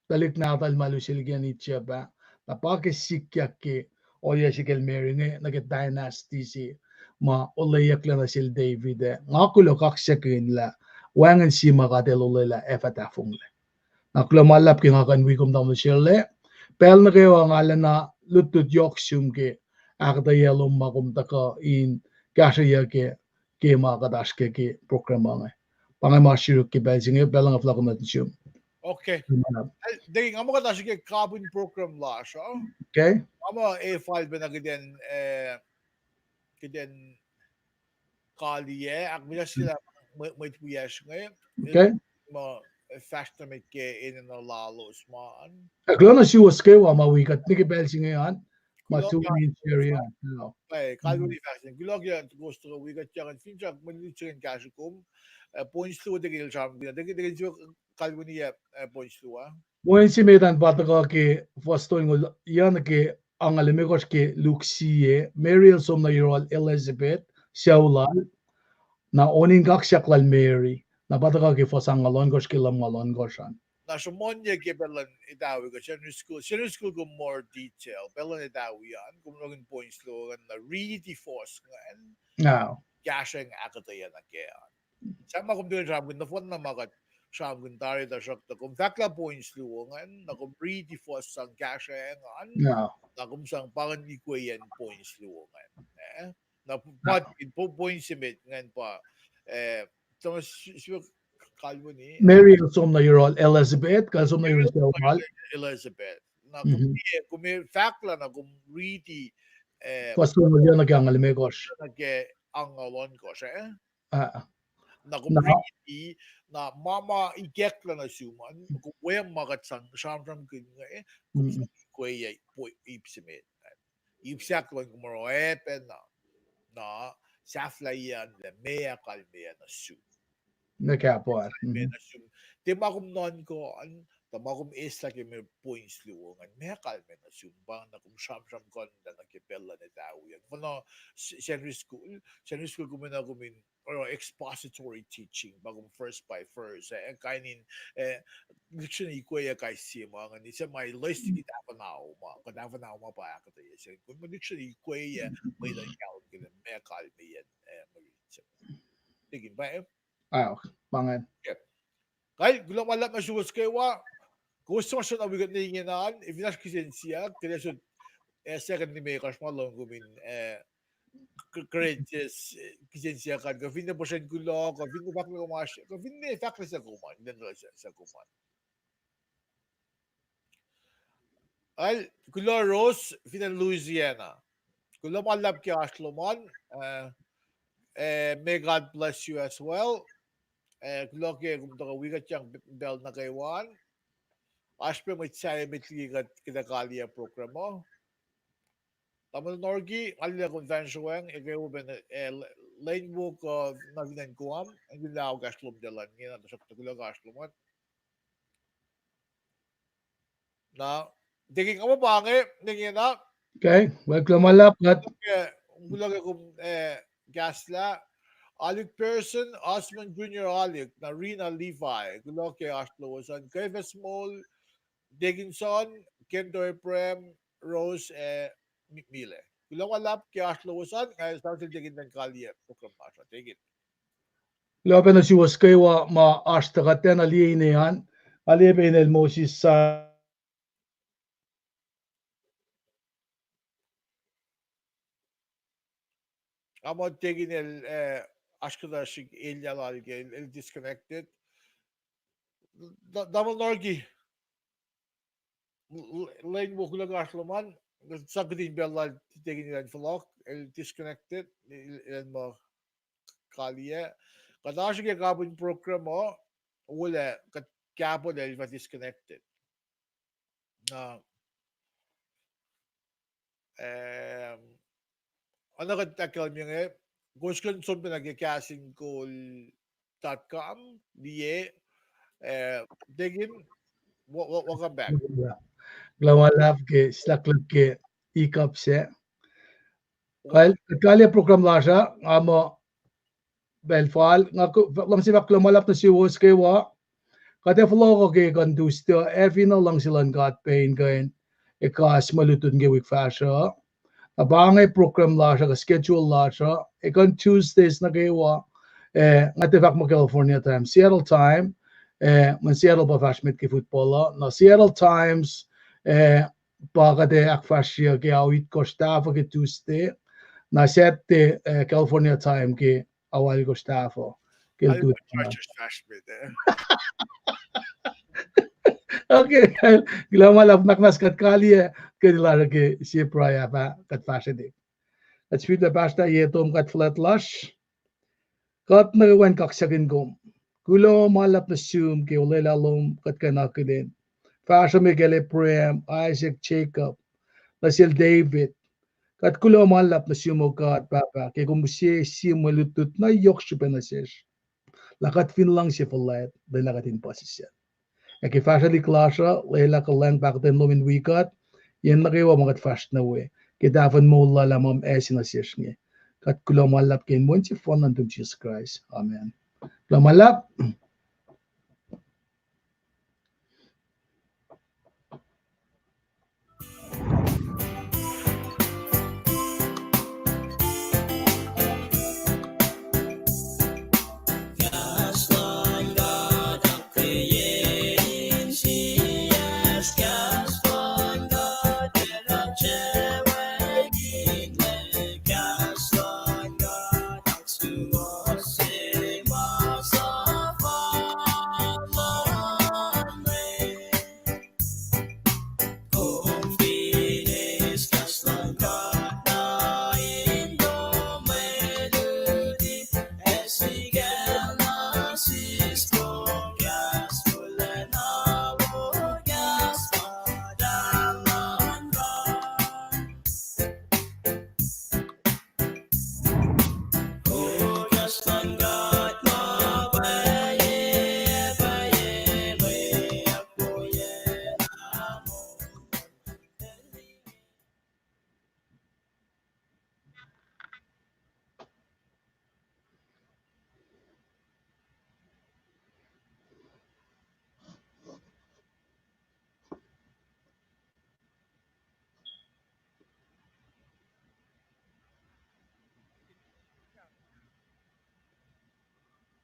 tuhlihk nahtuhl ma luselah ke acn Egypt ah, na pa ke sikyak ke ohiyac se kacl Mary inge, nuh ke dynasty se ma olweyucklac nuh sel David ah. Nga kuloh kaksakihn lah wacngihn sie ma God El olwelah ac fah tahfonglac. Na kuloh ma luhlahp ke nga kuh in wi kom tamuhlwel Sherle. Pacl nuh kwewa nga lacna lutlut yohk sum ke ahkuhtweyac lom ma kom tuhkuh in kahsrweyuc ke, ke ma kuht oasr ke, ke program inge. Pa inge ma siruk ke pacl se inge, pacl nga fahk nuh sum. Okay. Deacon, nga muh kuht oasr ke kapihn program lasr uh. Okay. Nga muh ac fal pacna kuht in, eh, kuht in kaliyac, ahkmihsye lah mwet wiyacsr inge. Okay. Ma, eh, fahsr nuh met ke enenuh lalos ma an. Ac kuloh nuh suwos kwewa ma wi kuht nuh ke pacl se inge an. Ma tune in, share an. Kalweni fahsr. Kuloh ke kowos tuhkuh wi kuht, finsrak mwe lutlut se ingacn kahsruh kom. Eh, points luo, Deacon el sramsramkihn, Deacon, Deacon se kalweni, eh, points luo. Mweyen se met an pa tuhkuh ke fuhs tolngoul, nuh ke angngaul limekohsr ke Luke sie, Mary el som nuh yohrohl Elizabeth, sucu lal, na oan in kaksak lal Mary, na pa tuhkuh ke fuhs angngaul ohnkohsr ke lumngaul ohnkohsr an. Na sruhmuhnye ke pacl luhn etawi kuh Sunday school, Sunday school kom more detail, pacl luhn etawi an, kom orekmakihn points luo ingacn, na riti fuhs ingacn, kahsruh in ahkuhtweyac nuh kac an. Sahp ma kom tiac sramsramkihn, nohfohn na ma kuht sramsramkihn tari, tuhsruhktuh kom fahk lah points luo ingacn, na kom riti fuhs sang kahsruh ingacn, na kom sang pa ingacn ikweyacn points luo ingacn. Eh? Na pa points se met ingacn pa, eh, Thomas, kalweni, Mary el som nuh yohrohl Elizabeth, kuh el som nuh yohrohl Elizabeth. Na kom, kom fahk lah na kom riti, eh, fuhs tolngoul nuh ke angngaul limekohsr, nuh ke angngaul ohnkohsr, eh? Na kom riti, na ma ma ikacklah nuh sum an, kom weacng ma kuht sang sramsramkihn inge, kom sang ikweyacn ip se met. Ip se ahkluo kom oruh oacpacna, na sahflahiyac an lah meac kalmeyac nuh sum. Meac kalmeyac nuh sum. Tiac ma kom nuhnkuh an, tuh ma kom eslah ke mwe points luo ingacn, meac kalmeyac nuh sum, pa na kom sramsramkihn lah nuh ke pacl luhn etawi an. Fuhnuh Sunday school, Sunday school kom enenuh kom in oruh expository teaching, pa kom verse by verse, eh, kain in, eh, lihksreni ikweyuc kais sie ma ingacn, se ma loes liki half an hour ma, kuht half an hour ma pa ahkuhtweyac se, kom lihksreni ikweyuc, mwe luhn kahlwem ke lah meac kalmeyac, eh, mwe riti se. Tikin pa, eh? Kal, kuloh ma luhlahp nuh suwos kwewa. Kowos suc ma srona wi kuht ne ingena an, fin oasr kihsen siyuck, kuht ac sot, eh, second limekohsr ma lohng kom in, eh, k-, kihsen siyuck an, kuh finne puhsren kuloh, kuh finne fahk lah kom oasr, kuh finne fahk lah suc kom an, lwen suc kom an. Al, kuloh Rose, fin acn Louisiana. Kuloh ma luhlahp ke oasr lom an, eh, may God bless you as well. Eh, kuloh ke kom tuhkuh wi kuht yang pacl nuh kwewa an. Oasr pac mwet sahyac met liki kuht, kuht ac kaliyac program uh. Tamuhlwel Norki, nga liye lah kom fahsr weacng, eke wo pac, eh, lwen wo kuh na fin acn Guam, ac kuloh ke oasr lom tuh luhn ingena, tuhsruhktuh kuloh ke oasr lom an. Na, tikin, nga muh pa inge, ne ingena. Okay, well, kuloh ma luhlahp, kuloh ke kom, eh, kahslah. Alik Pearson, Osmond Junior Alik, na Rina Levi, kuloh ke oasr lowos an, Kefes Mol, Dickinson, Kento Abraham, Rose, eh, Mi-, Mile. Kuloh ma luhlahp ke oasr lowos an, nga sang sel Tikin in kaliyac program lasr uh, Tikin. Kuloh pac nuh suwos kwewa ma oasr tuh kuht tiacna liye ine an, nga liye pac inel Moses sa Nga muh tekin el, eh, oasr kuhtuh srihk elyah lal ke el, el disconnected. Tamuhlwel Norki, lwen wo, kuloh lasr lom an, sang kihtin pacl lal tekin elan fohlohk, el disconnected, el, el muh kaliyac. Kuht oasr ke kapihn program uh, wolac kuht kahpollah el fah disconnected. Na, eh, oacna kuht ahkkahlwemye inge, kowos kuh in som pacna ke Kahs in Kol dot com, liye, eh, tekin, welcome back. Kuloh ma luhlahp ke sulaklak ke ekup sac. Kuht kaliyac program lasr uh, nga muh pacl fal, nga luhngse fahk kuloh ma luhlahp nuh suwos kwewa. Kuht ac fohlohk ke ekuh Tuesday uh, ac fin luhngse luhn God pac in kuh in ekahsr mwe lutlut ke wik fahsruh uh. Na pa inge program lasr uh, kuh schedule lasr uh, ekuh Tuesdays nuh kwewa, eh, nga tiac fahk muh California time, Seattle time, eh, mweyen Seattle pa fahsr met ke football uh. Na Seattle times, eh, pa kuht ac ahkfahsryuc ke ao itkohsr tahfuh ke Tuesday, na Saturday, eh, California time ke ao alkohsr tahfuh ke lutlut. Okay, kuloh ma luhlahp, nuhnak muhnahs kuht kaliyac, kuht lasr ke sie pruhe ah pa kuht fahsrwelihk. Kuht sifilpac pahsrtah ye tom kuht fuhlwact lasr. Kuht nuh kwewa in kaksakihn kom. Kuloh ma luhlahp nuh sum ke olwelah lom kuht kuh in akihlen. Fahsruh me kacl Abraham, Isaac, Jacob, nuh sel David. Kuht kuloh ma luhlahp nuh sum, O God Pahpah, ke kom use sie mwe lutlut na yohk srihpac nuh sesr, lah kuht fin luhngse fuhlwact, lwelah kuht in puhsisacl. Ac ke fahsrwelihk lasr uh, lwelah kuhlwacng pahkotwen lom in wi kuht, yen nuh kwewa ma kuht fahsr nuh we, ke tahfuhn moul lal ah ma ase nuh sesr inge. Kuht kuloh ma luhlahp ke inen Wen sefanna nuhtum Jisus Kraist. Amen. Kuloh ma luhlahp.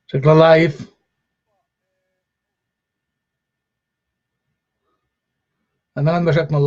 Srackna live. Angan ma srackna live.